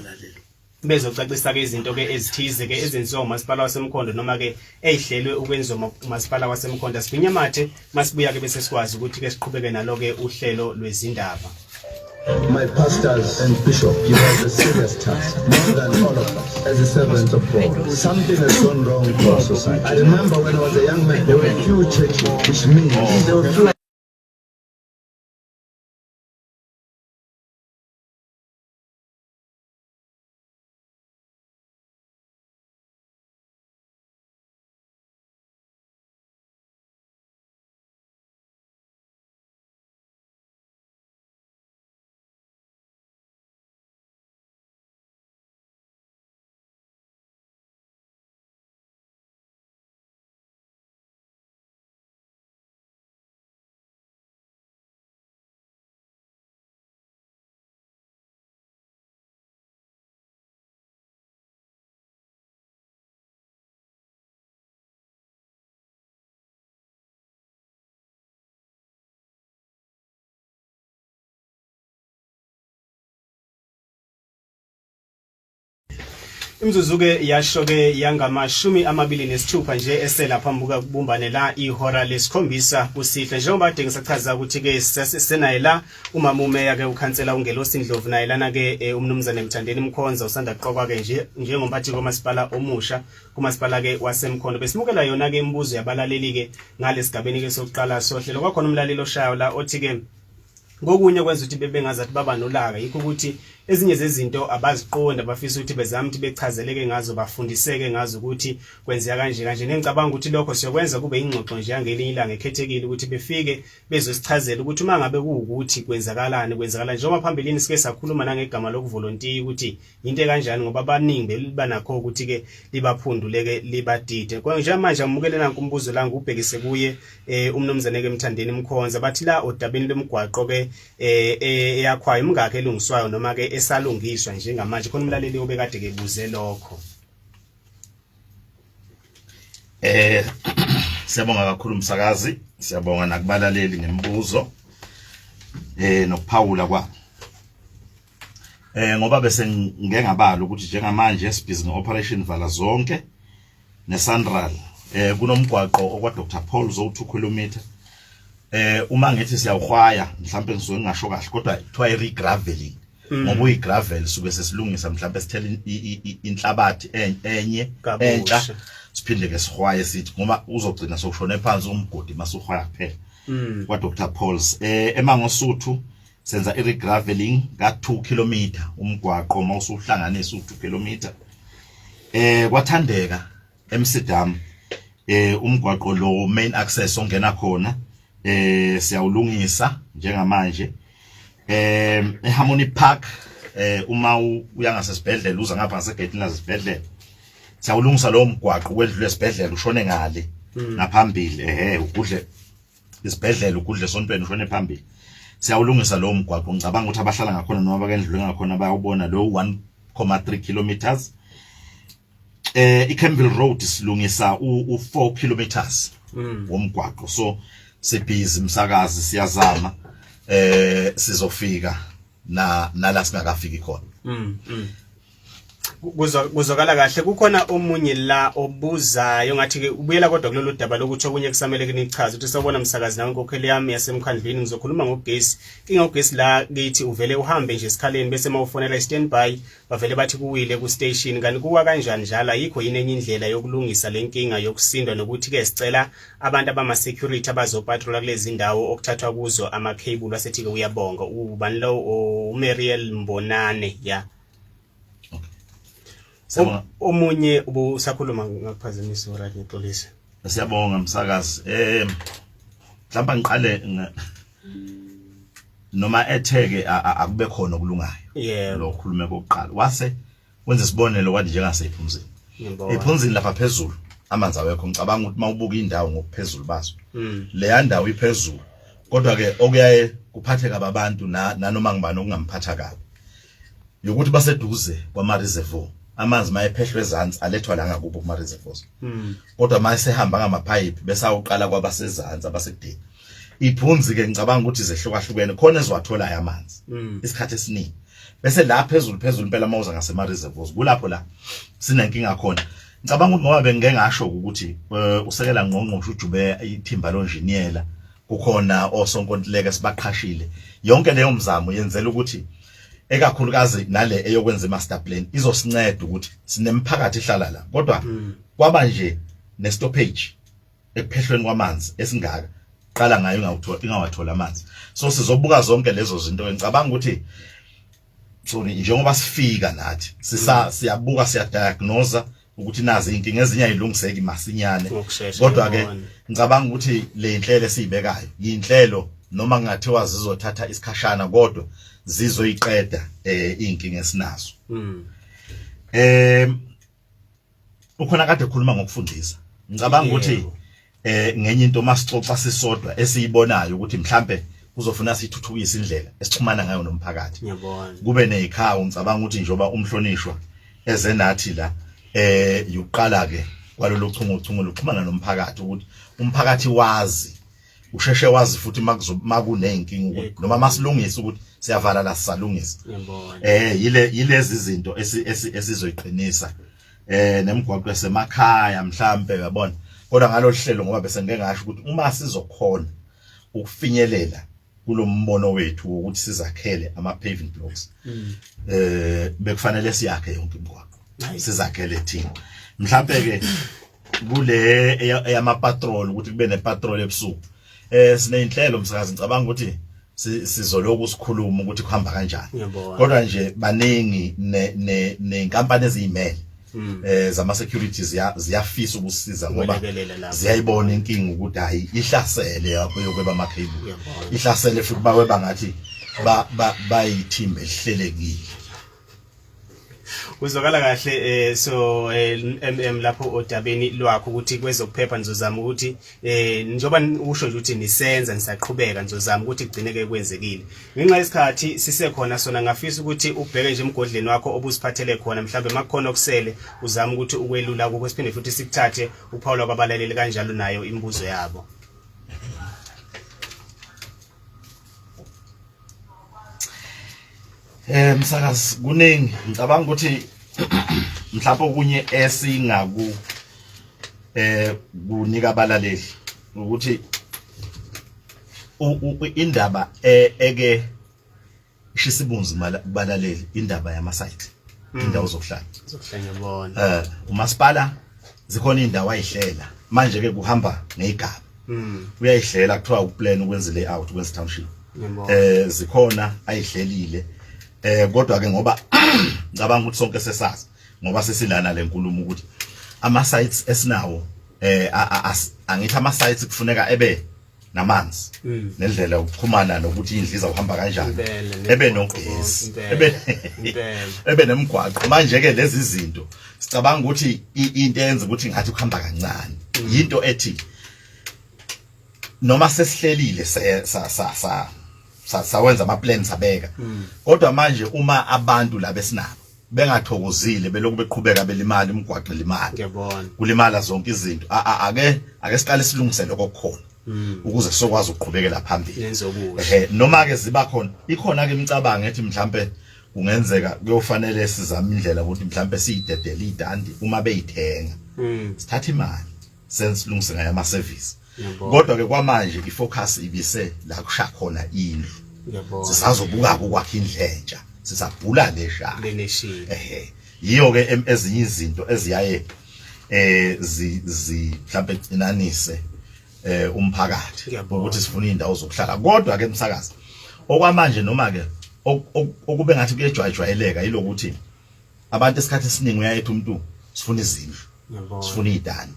bezocacisa ke izinto ke ezithize ke ezenziwa umasipala waseMkhondo noma ke ezihlelwe ukwenziwa umasipala waseMkhondo. Asifinyamathe masibuya ke bese sikwazi ukuthi ke siqhubeke nalo ke uhlelo lwezindaba. My pastors and bishop, you have a serious task, more than all of us, as the servants of God. Something has gone wrong to our society. I remember when I was a young man, there were few churches, which means there were few Imzuzu ke yasho ke yangamashumi 26 nje esela phambi kubumbane la ihora lesikhombisa kusihle, njengoba kade ngisachaza ukuthi ke senaye la umama umeya ke ukhansela uNgelosi Ndlovu, naye lana ke umnumzane Mthandeni Mkhonza usanda kuqokwa ke nje njengomphathi komasipala omusha kumasipala ke waseMkhondo. Besimukela yona ke imibuzo yabalaleli ke ngalesigabeni ke sokuqala sohlelo. Kwakhona umlaleli oshayo la othi ke kokunye kwenza ukuthi bebengazathi baba nolaka yikho ukuthi ezinye zezinto abaziqonda, bafisa ukuthi bezame ukuthi bechazeleke ngazo, bafundiseke ngazo ukuthi kwenzeka kanje kanje. Nengicabanga ukuthi lokho siyokwenza kube ingxoxo nje yangelinye ilanga ekhethekile ukuthi befike bezosichazela ukuthi uma ngabe kuwukuthi kwenzakalani kwenzakalani, njengoba phambilini sike sakhuluma nangegama lokuvolontiya ukuthi into ekanjani, ngoba abaningi belibanakho ukuthi ke libaphunduleke libadide. Njengamanje amukele nanku umbuzo la ngubhekise kuye umnumzane ke Mthandeni Mkhonza. Bathi la odabeni lomgwaqo ke eyakhwayo imingakhi elungiswayo noma ke esalungiswa njengamanje? Khona umlaleli obekade ke buze lokho. Siyabonga kakhulu umsakazi, siyabonga nakubalaleli ngemibuzo nokuphawula kwabo. Ngoba bese ngike ngabala ukuthi njengamanje sibhizi ngeoperation vala zonke neSANRAL, kunomgwaqo okwa Dr Paul zo 2 km. Uma ngithi siyawuhwaya mhlawumbe ngisuke ngingasho kahle, kodwa kuthiwa i-regraveling, ngoba uyigravel suke sesilungisa, mhlawumbe sithela inhlabathi enye entsha, siphinde ke sihwaye sithi ngoba uzogcina sokushone phansi umgodi masuhwaya kuphela kwa Dr Pauls. EMangosuthu senza i-regraveling ka 2 km, umgwaqo mawusuhlanganisa u2 km. Kwathandeka eMsidam, umgwaqo lo main access ongena khona siyawulungisa njengamanje. eHarmony Park, uma uya ngasesibhedlela uza ngapha ngasegate nasesibhedlela, siyawulungisa lowo mgwaqo kwedlule esibhedlela ushone ngale ngaphambili, ehe, ugudle isibhedlela, ugudle esontweni, ushone phambili. Siyawulungisa lowo mgwaqo. Ngicabanga ukuthi abahlala ngakhona noma bakendlule ngakhona bayawubona lo 1.3 kilometers. iCampbell Road silungisa u4 kilometers womgwaqo. So sibhizi umsakazi, siyazama, sizofika na nala singakafiki khona. Kuzwakala kahle. Kukhona omunye la obuzayo, ngathi ke ubuyela kodwa kulolu daba lokuthi okunye kusamele kunichaze ukuthi sawubona msakazi nawe inkokheli yami yasemkhandlwini, ngizokhuluma ngogesi. Inkinga ugesi la kithi uvele uhambe nje esikhaleni, bese mawufonela i-standby bavele bathi kuwile ku-station. Kanti kuwa kanjani njalo? Ayikho yini enye indlela yokulungisa le nkinga yokusindwa? Nokuthi ke sicela abantu abama-security abazopatrola kulezi ndawo okuthathwa kuzo ama-cable. Wasethi-ke uyabonga. Ubani lo? UMariel Mbonane ya. Siyabonga. Omunye ubusakhuluma ngakuphazamisa, right, ngixolise. Siyabonga msakazi. Mhlawumbe ngiqale noma etheke akube khona okulungayo. Lo khulume kokuqala. Wase wenza isibonelo wathi njengasephumzini. Ephunzini lapha phezulu amanzi awekho. Ngicabanga ukuthi mawubuka indawo ngokuphezulu bazo. Leya ndawo iphezulu. Kodwa ke okuyaye kuphatheka abantu nanoma ngibani okungamphatha kabi yokuthi baseduze kwama reservoir, amanzi mayephehlwe ezansi alethwa la ngakubo kuma reservoirs, kodwa mayesehamba ngamaphayiphi bese awuqala kwabasezansi abasekudeni. Iphunzi ke ngicabanga ukuthi zehlukahlukene khona eziwatholayo amanzi isikhathi esiningi, bese la phezulu phezulu impela mawuza ngasema reservoirs kulapho la sinenkinga khona. Ngicabanga ukuthi ngoba bengike ngasho ukuthi usekela ngqongqoshe ujube ithimba lonjiniyela, kukhona osonkontileka esibaqhashile. Yonke leyo mzamo yenzela ukuthi ekakhulukazi nale eyokwenza imaster plan izosinceda ukuthi sinemphakathi ihlala la, kodwa kwaba nje nestoppage ekuphehlweni kwamanzi esingaka qala ngayo ingawuthola ingawathola amanzi. So sizobuka zonke lezo zinto. Ngicabanga ukuthi so njengoba sifika nathi sisa siyabuka, siyadiagnose ukuthi nazi inkinga, ezinye ayilungiseki masinyane, kodwa ke ngicabanga ukuthi le inhlelo esiyibekayo yinhlelo noma kungathiwa zizothatha isikhashana, kodwa zizoyiqeda inkinga esinazo. Ukhona kade ekhuluma ngokufundisa. Ngicabanga ukuthi ngenye into masixoxa sisodwa esiyibonayo ukuthi mhlambe kuzofuna sithuthukise indlela esixhumana ngayo nomphakathi, kube nezikhawu. Ngicabanga ukuthi njengoba umhlonishwa eze nathi la yuqala ke kwalolu chungo chungo luxhumana nomphakathi, ukuthi umphakathi wazi, usheshe wazi futhi makuneyinkinga ukuthi noma masilungisa ukuthi siyavala la sisalungisa. Yile yilezi izinto esizoyiqinisa. Nemigwaqo yasemakhaya mhlambe, uyabona. Kodwa ngalolu hlelo, ngoba bese ngike ngasho ukuthi uma sizokhona ukufinyelela kulombono wethu wokuthi sizakhele ama paving blocks, bekufanele siyakhe yonke imigwaqo, sizakhele thina. Mhlambe ke kule eyama patrol, ukuthi kube ne patrol ebusuku, sineyinhlelo, msakazi. Ngicabanga ukuthi sizoloku sikhuluma ukuthi kuhamba kanjani. Kodwa nje baningi ne nenkampani eziyimele zama securities ziyafisa ukusiza ngoba Ukwelekelela lapho. ziyayibona inkinga ukuthi hayi, ihlasele yakho yokweba ama cable, ihlasele futhi baweba ngathi ba bayithimba elihlelekile. Uzwakala kahle. So MM lapho odabeni lwakho ukuthi kwezokuphepha nizozama ukuthi njengoba usho nje ukuthi nisenza, nisaqhubeka, nizozama ukuthi kugcineke kwenzekile. Ngenxa yesikhathi sisekhona sona, ngafisa ukuthi ubheke nje emgodleni wakho obuziphathele khona, mhlawumbe makukhona okusele uzama ukuthi ukwelula kukho, siphinde futhi sikuthathe uphawula kwabalaleli kanjalo nayo imibuzo yabo. Msakazi, kuningi. Ngicabanga ukuthi mhlawumbe okunye esingaku kunika abalaleli ukuthi indaba eke ishisa ibunzi kubalaleli, indaba yama site, indawo zokuhlala. Zokuhlala, ngiyabona. Umasipala zikhona indawo ayihlela, manje ke kuhamba ngezigaba. Uyayihlela, kuthiwa uplan ukwenza layout, ukwenza township. Zikhona ayihlelile, kodwa ke ngoba ngicabanga ukuthi sonke sesazi, ngoba sesilana lenkulumo, ukuthi ama sites esinawo, angithi ama sites kufuneka ebe namanzi nendlela yokuxhumana nokuthi indlu izawuhamba kanjani, ebe nogesi, ebe nemigwaqo. Manje ke lezi zinto sicabanga ukuthi into eyenza ukuthi ngathi kuhamba kancane yinto ethi noma sesihlelile, se sa sa sa sawenza ama plans, abeka, kodwa manje uma abantu laba esinabo bengathokozile, belokhu beqhubeka belimala imigwaqo, limala, kulimala zonke izinto, ake siqale silungise lokho okukhona ukuze sizokwazi ukuqhubekela phambili. Nenze okuhle. Ehe, noma ke ziba khona, ikhona ke imicabango ethi mhlambe kungenzeka kuyofanele sizame indlela ukuthi mhlambe siyidedele idandi uma beyithenga, sithathe imali sensilungise ngayo ama service. Kodwa ke kwamanje ifocus ibise la kusha khona indlu. Sisazobuka ukwakha indlu entsha, sisabhula lesha. Leneshile. Ehe, yiyo ke ezinye izinto eziyaye zi zi mhlambe cinanise umphakathi ukuthi sifuna indawo zokuhlala. Kodwa ke msakazi, okwamanje noma ke okube ngathi kuyejwayejwayeleka yilokuthi abantu esikhathi esiningi uyayethi umuntu sifuna izindlu, sifuna idani,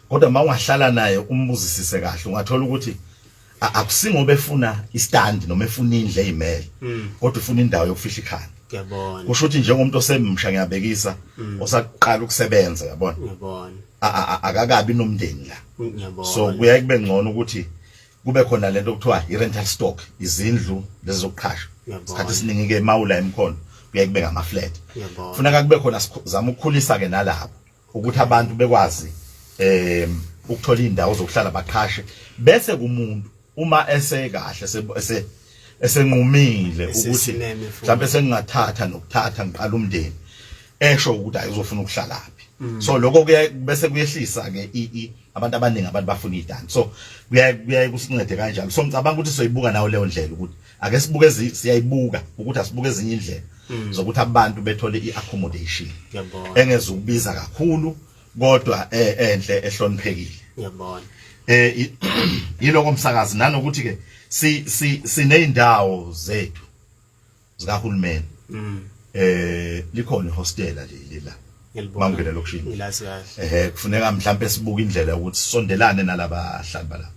kodwa uma ungahlala naye umbuzisise kahle ungathola ukuthi akusingoba efuna istand noma efuna indlu eyimele, kodwa ufuna indawo yokufihla ikhanda. Kusho ukuthi njengomuntu osemsha, ngiyabekisa, osaqala ukusebenza, yabona, akakabi nomndeni la. So kuyaye kube ngcono ukuthi kube khona lento okuthiwa i-rental stock, izindlu lezi zokuqhasha. Isikhathi esiningi ke mawula emkhono kuyaye kube ngama flat. Kufuneka kube khona, zama ukukhulisa ke nalapho ukuthi abantu bekwazi ukuthola indawo zokuhlala, baqhashe, bese kumuntu uma esekahle ese esenqumile ukuthi Esesimeme futhi. Mhlawumbe sengingathatha nokuthatha ngiqala umndeni, esho ukuthi hayi, uzofuna ukuhlala phi. So lokho kuya bese kuyehlisa ke abantu abaningi, abantu bafuna idani, so kuya kusincede kanjalo. So ngicabanga ukuthi soyibuka nawo leyo ndlela ukuthi ake sibuke siyayibuka ukuthi asibuke ezinye indlela zokuthi abantu bethole i-accommodation engezukubiza kakhulu kodwa enhle, ehloniphekile. Yiloko msakazi, nanokuthi ke si si sineyindawo zethu zikahulumeni. Likhona ihostela nje lila mangena lokishini. Ngilazi kahle. Ehe, kufuneka mhlambe sibuke indlela ukuthi sisondelane nalabahlali balapha.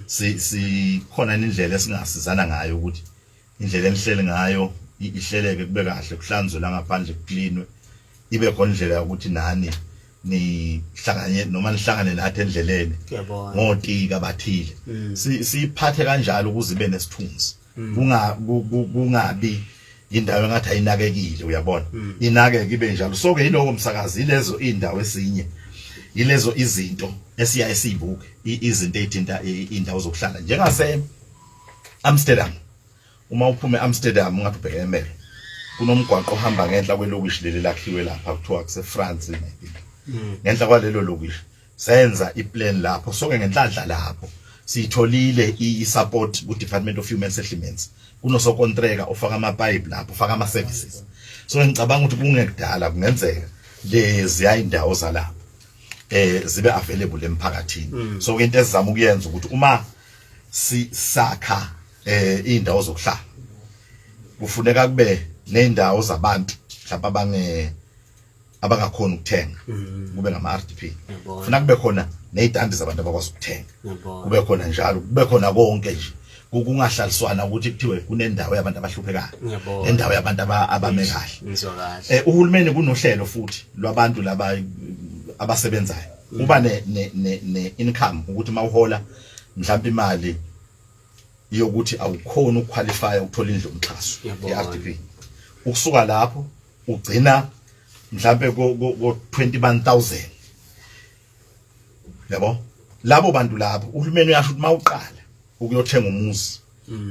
Si sikhona indlela esingasizana ngayo ukuthi indlela enihleli ngayo ihleleke, kube kahle, kuhlanzwe la ngaphandle, kucleanwe, ibe khona indlela yokuthi nani nihlanganye noma nihlangane nathi endleleni ngotika abathile. Siphathe kanjalo ukuze ibe nesithunzi, kungabi indawo engathi ayinakekile, uyabona, inakeke ibe njalo. So ke yiloko msakazi, ilezo indawo esinye, yilezo izinto esiya esibuke, izinto ezithinta indawo zokuhlala njengase Amsterdam. Uma uphuma eAmsterdam ungathi ubheke eMelo, kunomgwaqo ohamba ngenhla kwelokishi leli lakhiwe lapha, kuthiwa kuse France, I think. Ngenhla kwalelo lokishi senza iplan lapho sonke ngenhlanhla lapho siyitholile i-support ku-Department of Human Settlements. Kunosokontreka ofaka amapipe lapho, ofaka ama-services. So ngicabanga ukuthi kungekudala kungenzeka leziya indawo zalapho zibe available emphakathini. So into esizama ukuyenza ukuthi uma sisakha indawo zokuhlala, kufuneka kube nezindawo zabantu mhlawumbe abangakhona ukuthenga, kube ngama RDP. Funa kube khona nezitandi zabantu abakwazi ukuthenga, kube khona njalo, kube khona konke nje, kungahlaliswana ukuthi kuthiwe kunendawo yabantu abahluphekayo, nendawo yabantu abame kahle. Ngizwa kahle. Uhulumeni kunohlelo futhi lwabantu laba abasebenzayo, uba ne income ukuthi mawuhola mhlawumbe imali yokuthi awukhona ukuqualify ukuthola indlu yomxhaso, i-RDP, ukusuka lapho ugcina mhlambe ko 21000, yabo. Labo bantu lapho uhulumeni uyasho ukuthi mawuqala ukuyothenga umuzi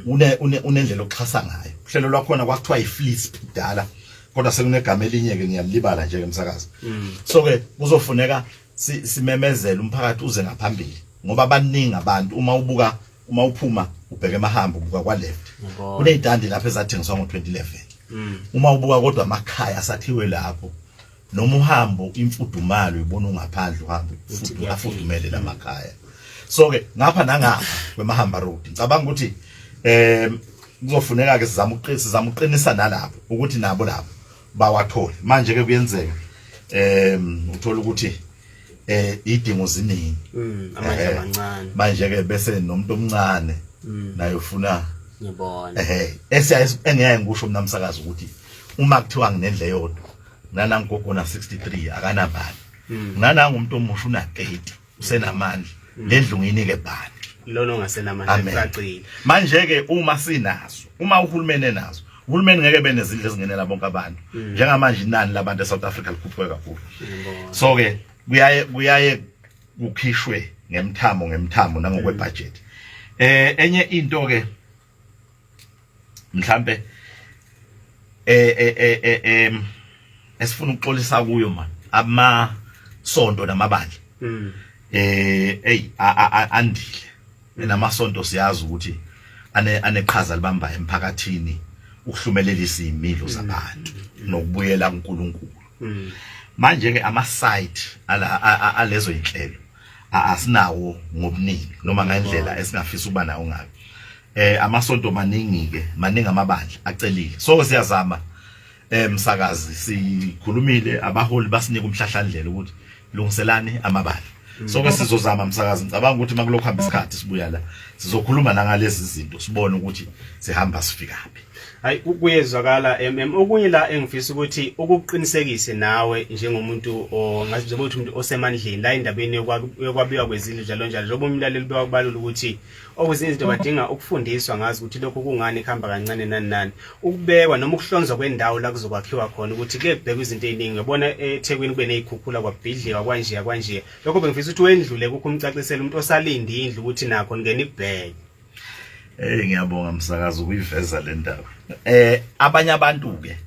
une unendlela oxhasa ngayo. Uhlelo lwakhona kwakuthiwa i-FLISP kudala, kodwa sekunegama elinye ke, ngiyalibala nje ke msakazi. So ke kuzofuneka simemezele umphakathi uze ngaphambili, ngoba baningi abantu. Uma ubuka, uma uphuma ubheke emahamba, ubuka kwa left, kunezitandi lapho ezathengiswa ngo-2011. Uma ubuka kodwa amakhaya asakhiwe lapho, noma uhambo imfudumalo uyibona ungaphandle, uhambe afudumele lamakhaya. So ke ngapha nangapha kwemahamba road, ngicabanga ukuthi kuzofuneka ke sizama ukuqinisa, sizama ukuqinisa nalapho ukuthi nabo lapho bawathole. Manje ke kuyenzeka uthola ukuthi idingo ziningi, Amandla amancane. Manje ke bese nomuntu omncane naye ufuna Ngibona. Esiya engeke ngikusho mina msakazi ukuthi uma kuthiwa nginendle eyodwa, nanangogo na 63 akanabani, nananga umuntu omusha una 30 usenamandla, lendlu ngiyinike bani? Lona ongasenamandla. Amen. Kucacile. Manje ke uma sinazo, uma uhulumeni enazo, uhulumeni ngeke benezindlu ezingenela bonke abantu. Njengamanje inani labantu eSouth Africa likhuphuke kakhulu. So ke kuyaye kukhishwe ngemthamo ngemthamo nangokwebudget. Enye into ke mhlambe esifuna ukuxolisa kuyo man, ama sonto namabandla hey, andile namasonto. Siyazi ukuthi aneqhaza libambayo emphakathini ukuhlumelelisa izimilo zabantu nokubuyela kuNkulunkulu. Manje ke ama site ala alezo inhlelo asinawo ngobuningi noma ngendlela esingafisa ukuba nawo ngayo. Amasonto maningi ke, maningi amabandla acelile. So siyazama, msakazi, sikhulumile, abaholi basinika umhlahlandlela ukuthi lungiselani amabandla. So ke sizozama msakazi, ngicabanga ukuthi makulokhu hamba isikhathi sibuya la sizokhuluma nangalezi zinto, sibone ukuthi sihamba sifikaphi. Hayi, kuyezwakala MM. Okunye la engifisa ukuthi ukuqinisekise nawe njengomuntu ongazi njengoba uthi umuntu osemandleni la endabeni yokwabiwa kwezindlu njalo njalo, njengoba umlaleli bewakubalula ukuthi okuzinye izinto badinga ukufundiswa ngazo ukuthi lokhu kungani kuhamba kancane, nani nani, ukubekwa noma ukuhlonzwa kwendawo la kuzokwakhiwa khona, ukuthi kuye kubhekwe izinto eziningi. Uyabona eThekwini kube nezikhukhula, kwabhidlika kanje kanje. Lokho bengifisa ukuthi wendlule kukho, umcacisele umuntu osalinde indlu ukuthi nakho ningene ikubheke. Ngiyabonga msakazi ukuyiveza le ndaba. Abanye abantu ke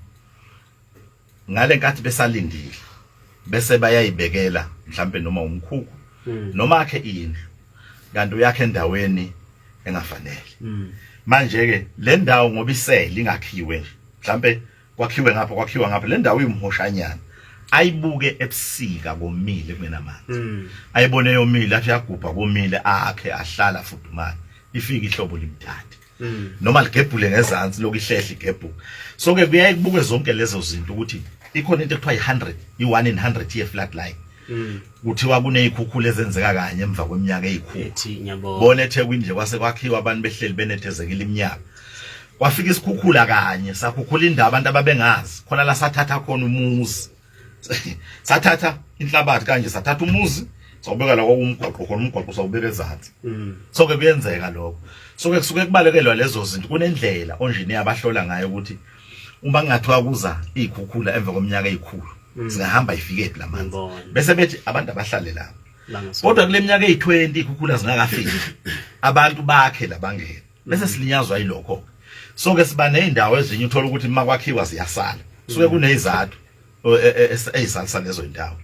ngale nkathi besalindile bese bayayibekela mhlambe noma umkhukhu noma akhe indlu, kanti uyakhe endaweni engafanele. Manje ke le ndawo ngoba isele ingakhiwe nje, mhlambe kwakhiwe ngapha, kwakhiwa ngapha, le ndawo iyumhoshanyana, ayibuke ebusika komile kungenamanzi, ayibone yomile, athi yagubha komile, akhe ahlala fudumala, ifike ihlobo limthathe noma ligebhule ngezansi lokhu ihlehle igebhuka. So ke kuyaye kubuke zonke lezo zinto ukuthi ikhona into ekuthiwa i-100, i-1 in 100 year flood line. Kuthiwa kuney'khukhula ezenzeka kanye emva kweminyaka eyikhulu. Ethi ngiyabona. Bona eThekwini nje kwase kwakhiwa, abantu behleli benethezekile iminyaka, kwafika isikhukhula kanye sakhukhula indawo abantu ababengazi khona la, sathatha khona umuzi, sathatha inhlabathi kanje, sathatha umuzi sawubeka la kwakumgwaqo khona, umgwaqo sawubeka ezansi. So ke kuyenzeka lokho. So ke kusuke kubalekelwa lezo zinto. Kunendlela onjiniya abahlola ngayo ukuthi uma kungathiwa kuza izikhukhula emva kweminyaka eyikhulu, singahamba ifike phi lamanzi. Ngibona. Bese bethi abantu abahlale lapho. Bangasona. Kodwa kule minyaka eyi-20 ikhukhula zingakafiki, abantu bakhe labangena bese silinyazwa yilokho. So ke siba nezindawo ezinye uthola ukuthi uma kwakhiwa ziyasala, suke kunezizathu ezisalisa lezo indawo.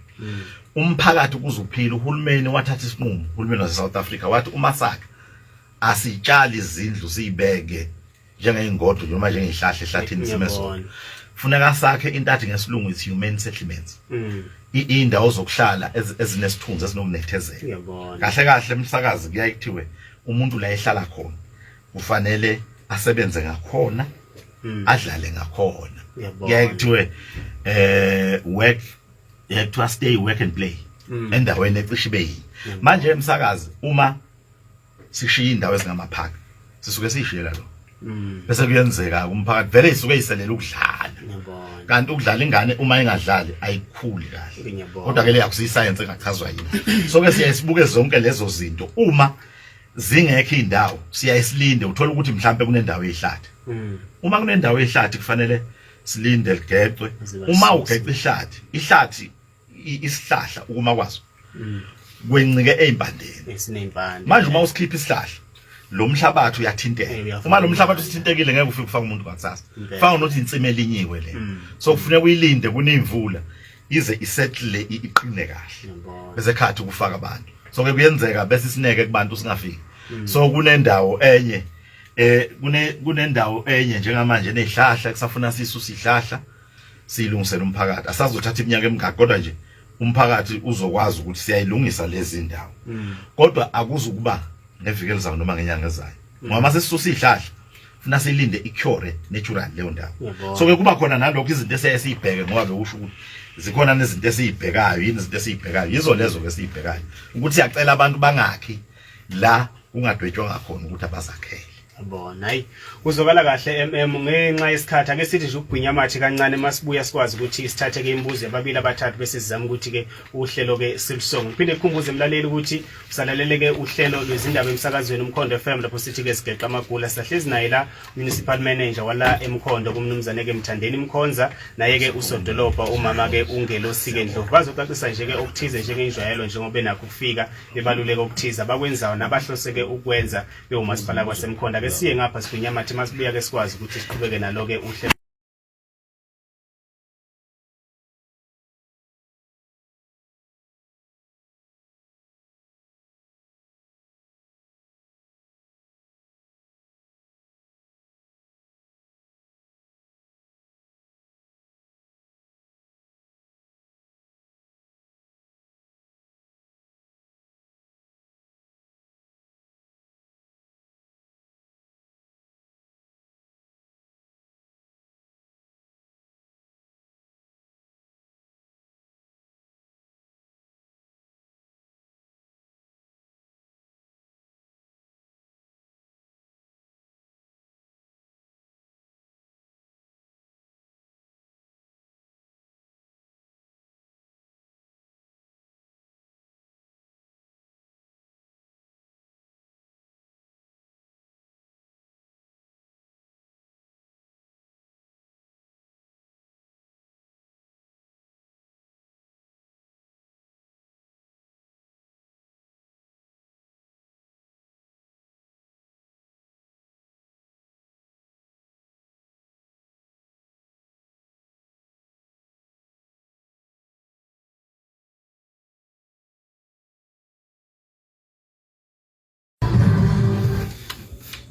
Umphakathi ukuze uphile, uhulumeni wathatha isinqumo, uhulumeni wase South Africa wathi uma sakhe asitshali izindlu siyibeke njengeyingodo noma njengezihlahla ehlathini sime sona. Funeka sakhe into athi ngesilungu is human settlements. Indawo zokuhlala ezinesithunzi, ezinokunethezeka. Kahle kahle, umsakazi, kuyaye kuthiwe umuntu la ehlala khona kufanele asebenze ngakhona, adlale ngakhona. Kuyaye kuthiwe work, kuthiwa stay, work and play endaweni ecishe ibe yini. Manje emsakazi, uma sishiya indawo ezingamaphaka, sisuke siyishiyela lo, bese kuyenzeka umphakathi vele isuke iselela ukudlala, kanti ukudlala, ingane uma ingadlali ayikhuli kahle. Kodwa ke le akusiyi-science engachazwa yini. So ke siyaye sibuke zonke lezo zinto. Uma zingekho indawo, siyaye silinde, uthola ukuthi mhlambe kunendawo eyihlathi. Uma kunendawo eyihlathi, kufanele silinde ligecwe. Uma ugeca ihlathi, ihlathi isihlahla ukuma kwaso kwencike ezimpandeni. Esiney'mpande. Manje uma usikhipha isihlahla, lo mhlabathi uyathinteka. Uyafaka. Uma lo mhlabathi usithintekile, ngeke ufike ufake umuntu kwakusasa. Fana nokuthi insimi elinyiwe le, so kufuneka uyilinde kuneyimvula ize isettle, iqine kahle, bese khathi ukufaka abantu. So ke kuyenzeka bese isineke kubantu singafiki. So kunendawo enye kunendawo enye njengamanje nezihlahla kusafuna sisusa ihlahla, siyilungisele umphakathi. Asazothatha iminyaka emingaki, kodwa nje umphakathi uzokwazi ukuthi siyayilungisa lezi ndawo, kodwa akuzukuba ngeviki elizayo noma ngenyanga ezayo, ngoba mase sisusa izihlahla funa silinde icure natural leyo ndawo. So ke kuba khona nalokho, izinto esiyaye siyibheke, ngoba bekusho ukuthi zikhona nezinto esiyibhekayo. Yini izinto esiyibhekayo? Yizo lezo ke siyibhekayo, ukuthi siyacela abantu bangakhi la kungadwetshwa ngakhona ukuthi abazakhele. Yabona, hayi, kuzokala kahle. Ngenxa yesikhathi, ake sithi nje ukugwinya amathe kancane, masibuya sikwazi ukuthi sithathe ke imibuzo yababili abathathu, bese sizama ukuthi ke uhlelo ke silusonge. Ngiphinde kukhumbuze emlaleli ukuthi usalalele ke uhlelo lwezindaba emsakazweni Umkhondo FM, lapho sithi ke sigeqa amagula. Sahlezi naye la municipal manager wala eMkhondo, kumnumzane ke Mthandeni Mkhonza, naye ke usodolobha umama ke uNgelosi ke Ndlovu. Bazocacisa nje ke okuthize njengenjwayelo, njengoba benakho ukufika bebaluleka okuthize abakwenzayo nabahlose ke ukwenza bewumasipala kwaseMkhondo. Ake siye ngapha sigwinya amathe, masibuya ke sikwazi ukuthi siqhubeke nalo ke uhlelo.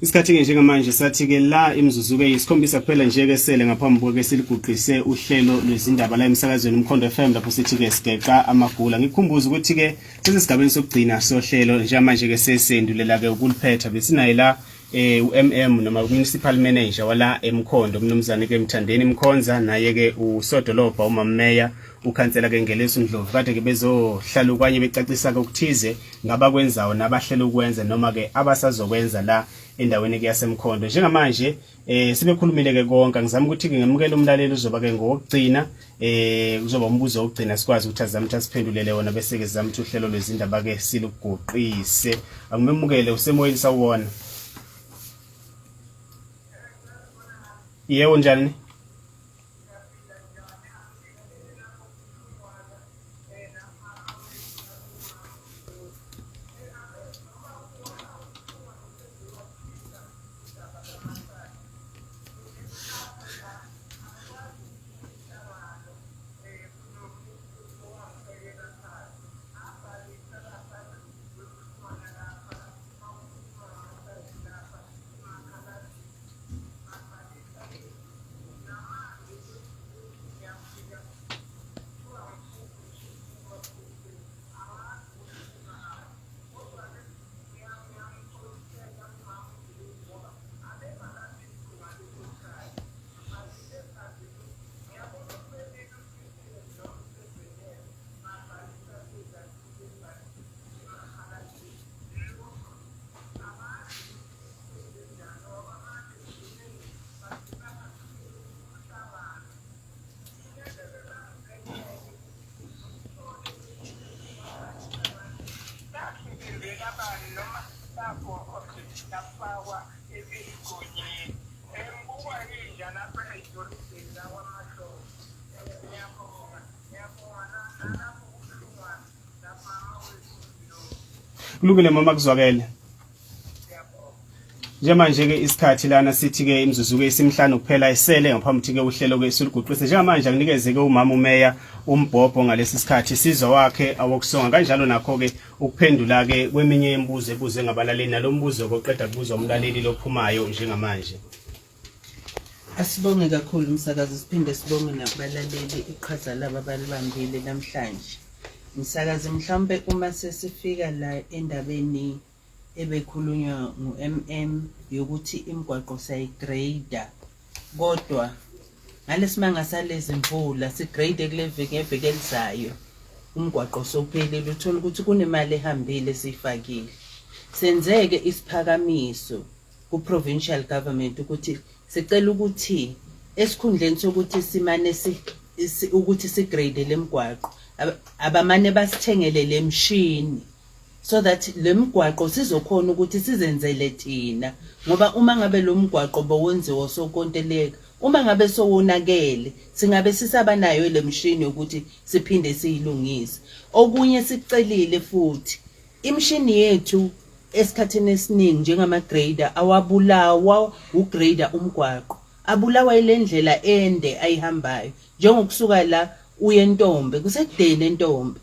Isikhathi-ke njengamanje sathi-ke la imizuzu-ke yisikhombisa kuphela nje-ke sele ngaphambi kweke siliguqise uhlelo lwezindaba la emsakazweni Umkhondo FM, lapho sithi-ke sigeqa amagula. Ngikukhumbuza ukuthi-ke sesesigabeni sokugcina sohlelo njengamanje-ke, sesendulela-ke ukuliphetha. Besinaye la uMM noma municipal manager wala eMkhondo, umnumzane ke Mthandeni Mkhonza, naye ke usodolobha uMammeya, ukhansela ke Ngelosi Ndlovu, kade ke bezohlala ukwanye becacisa ke okuthize ngabakwenzayo nabahlela ukwenza noma ke abasazokwenza la endaweni ke yaseMkhondo. Njengamanje sebekhulumile ke konke. Ngizama ukuthi ke ngemukele umlaleli uzoba ke ngowokugcina, kuzoba umbuzo wokugcina, sikwazi ukuthi azame ukuthi asiphendulele wona, bese ke sizama ukuthi uhlelo lwezindaba ke siluguqise. Angimemukele, usemoyeni, sawubona. Yebo, njani? lafakwa esigodini. Ngibukwa inja lapha edolobheni lakwaMahlobo. Ngiyabonga, ngiyabonga nalapho kubuhlungu lapha amawethu. Kulungile mama, kuzwakele. Njengamanje ke isikhathi lana sithi ke imizuzu ke isimhlanu kuphela isele ngaphambi ukuthi ke uhlelo ke siliguqise. Njengamanje akunikeze ke umama umeya umbhobho ngalesi sikhathi sizwa wakhe awokusonga kanjalo nakho ke ukuphendula ke kweminye imibuzo ebuzwe ngabalaleli nalombuzo koqeda kubuzwa umlaleli lophumayo njengamanje. Asibonge kakhulu umsakazi, siphinde sibonge nakubalaleli iqhaza labo abalibambile namhlanje. Msakazi, mhlawumbe uma sesifika la endabeni ebekhulunywa ngu-MM yokuthi imigwaqo siyayigrade, kodwa ngalesimanga salezi mvula sigrade kule viki, ngeviki elizayo umgwaqo sowuphelile, uthola ukuthi kunemali ehambile esiyifakile. Senzeke isiphakamiso ku-provincial government ukuthi sicela ukuthi esikhundleni sokuthi simane ukuthi sigrade lemigwaqo, abamane basithengele lemshini so that le migwaqo sizokhona ukuthi sizenzele thina, ngoba uma ngabe lo mgwaqo bowenziwa sokonteleka, uma ngabe sowonakele, singabe sisaba nayo le mshini yokuthi siphinde siyilungise. Okunye sikucelile futhi, imishini yethu esikhathini esiningi njengama-grader awabulawa ugrader umgwaqo, abulawa ile ndlela ende ayihambayo, njengokusuka la uye eNtombe, kusekudeni eNtombe.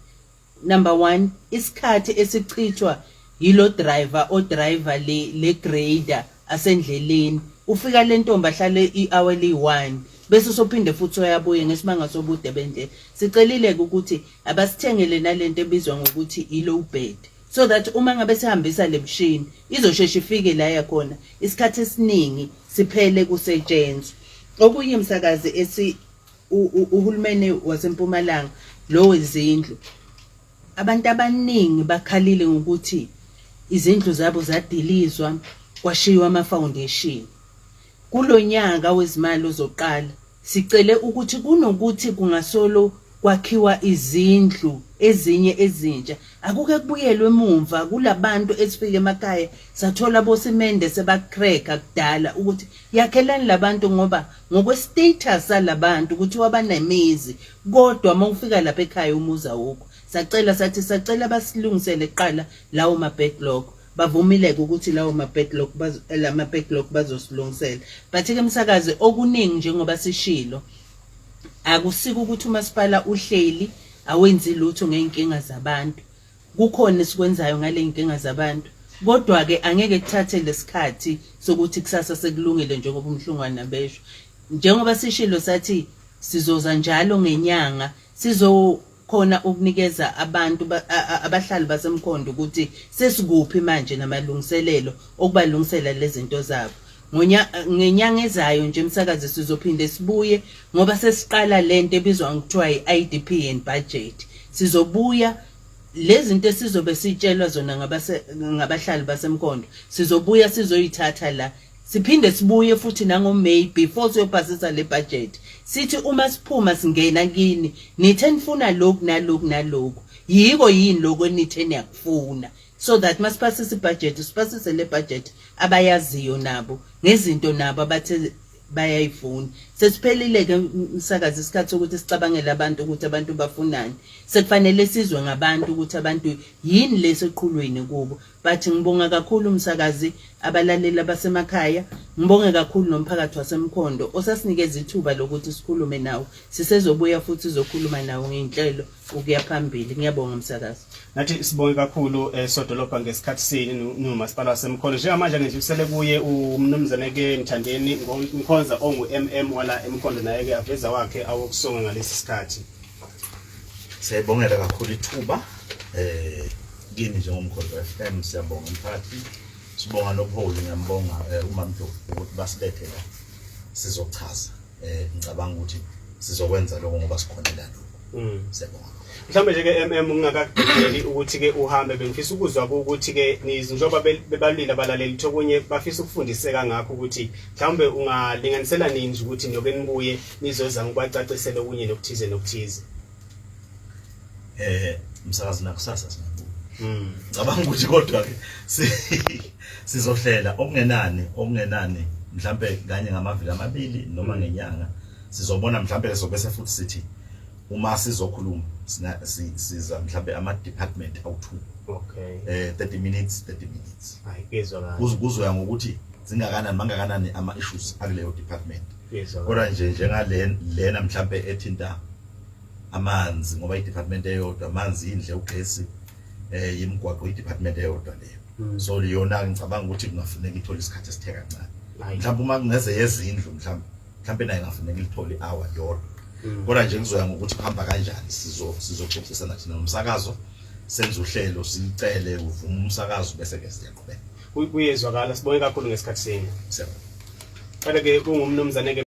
Number one, isikhathi esichithwa yilo driver odriver le grader asendleleni, ufika le ntombi ahlale i-hour eliyi-1, bese usophinde futhi uyabuye ngesimanga sobude bendlela. Sicelile-ke ukuthi abasithengele nalento ebizwa ngokuthi i-low bed, so that uma ngabe sihambisa le mshini izosheshe ifike la yakhona, isikhathi esiningi siphele kusetshenzwa. Okunye msakazi, esi uhulumeni wasempumalanga lo wezindlu, abantu abaningi bakhalile ngokuthi izindlu zabo zadilizwa kwashiywa ama-foundation. Kulonyaka wezimali ozoqala sicele ukuthi kunokuthi kungasolo kwakhiwa izindlu ezinye ezintsha, akuke kubuyelwe emumva kulabantu esifike emakhaya sathola bosimende sebacracka kudala, ukuthi yakhelani labantu, ngoba ngokwe-status salabantu kuthiwa banemizi, kodwa uma ufika lapha ekhaya umuzi awukho. Sacela sathi sacela basilungisele kuqala lawo ma-backlog. Bavumile-ke ukuthi lawo ma-backlog, lama-backlog bazosilungisela. But-ke msakazi, okuningi njengoba sishilo, akusiko ukuthi umasipala uhleli awenzi lutho ngey'nkinga zabantu. Kukhona esikwenzayo ngale y'nkinga zabantu, kodwa-ke angeke kuthathe lesikhathi sokuthi kusasa sekulungile, njengoba umhlungwana besho. Njengoba sishilo sathi sizoza njalo ngenyanga, sizokhona ukunikeza abantu abahlali baseMkhondo ukuthi sesikuphi manje namalungiselelo okubalungisela lezi zinto zabo. Ngenyanga ezayo nje emsakazi sizophinde sibuye, ngoba sesiqala lento ebizwa ngokuthiwa i-IDP and budget. Sizobuya lezi zinto esizobe sitshelwa zona ngabahlali baseMkhondo, sizobuya sizoyithatha la, siphinde sibuye futhi nangoMay before siyophasisa le budget, sithi uma siphuma singena kini, nithe nifuna lokhu naloku naloku, yiko yini lokho enithe niyakufuna, so that masiphasisa ibudget siphasise le budget abayaziyo nabo ngezinto nabo abathe bayayifuna. Sesiphelile-ke msakazi isikhathi sokuthi sicabangele abantu ukuthi abantu bafunani. Sekufanele sizwe ngabantu ukuthi abantu yini leseqhulwini kubo. But ngibonga kakhulu umsakazi, abalaleli abasemakhaya, ngibonge kakhulu nomphakathi waseMkhondo osasinikeza ithuba lokuthi sikhulume nawo. Sisezobuya futhi sizokhuluma nawo ngey'nhlelo ukuya phambili. Ngiyabonga msakazi. Nathi sibonge kakhulu sodolobha ngesikhathi senu nomasipala waseMkhondo. Njengamanje ngidlulisele kuye umnumzane ke Mthandeni Mkhonza ongu-MM wala eMkhondo, naye ke aveza wakhe awokusonga ngalesi sikhathi. Siyayibongela kakhulu ithuba kini njengoMkhondo FM. Siyabonga umphakathi, sibonga nobuholi, ngiyambonga uMamDlovu ukuthi basilethe la sizochaza. Ngicabanga ukuthi sizokwenza lokho ngoba sikhonela lokho. Siyabonga. Mhlawumbe nje ke MM, ungakakudedeli ukuthi ke uhambe, bengifisa ukuzwa ukuthi ke njengoba bebalulile abalaleli ukuthi okunye bafisa ukufundiseka ngakho, ukuthi mhlawumbe ungalinganisela nini nje ukuthi niyoke nibuye nizozama ukubacacisela okunye nokuthize nokuthize. Msakazi, nakusasa singabuya. Ngicabanga ukuthi kodwa ke sizohlela okungenani mhlambe kanye ngamaviki amabili noma ngenyanga. Sizobona mhlambe sobe futhi sithi uma sizokhuluma siza mhlambe ama department awu2. Okay. 30 minutes 30 minutes. Hayi, kuyezwakala. Kuzoya ngokuthi zingakanani mangakanani ama issues akuleyo department. Kuyezwakala. Kodwa nje njengale lena mhlambe ethinta amanzi, ngoba i-department eyodwa amanzi, indle, ugesi, imigwaqo, i-department eyodwa leyo. So yona ngicabanga ukuthi kungafuneka ithole isikhathi esithe kancane. Mhlawumbe uma kungeze yezindlu, mhlawumbe nayo ingafuneka ithole i-hour yodwa. Kodwa nje kuzoya ngokuthi kuhamba kanjani, sizoxoxisana thina nomsakazo, senze uhlelo, sicele uvume umsakazo, bese ke siyaqhubeka. Kuyezwakala, sibonge kakhulu ngesikhathi senu. Siyabonga. Kodwa ke kungumnumzane ke.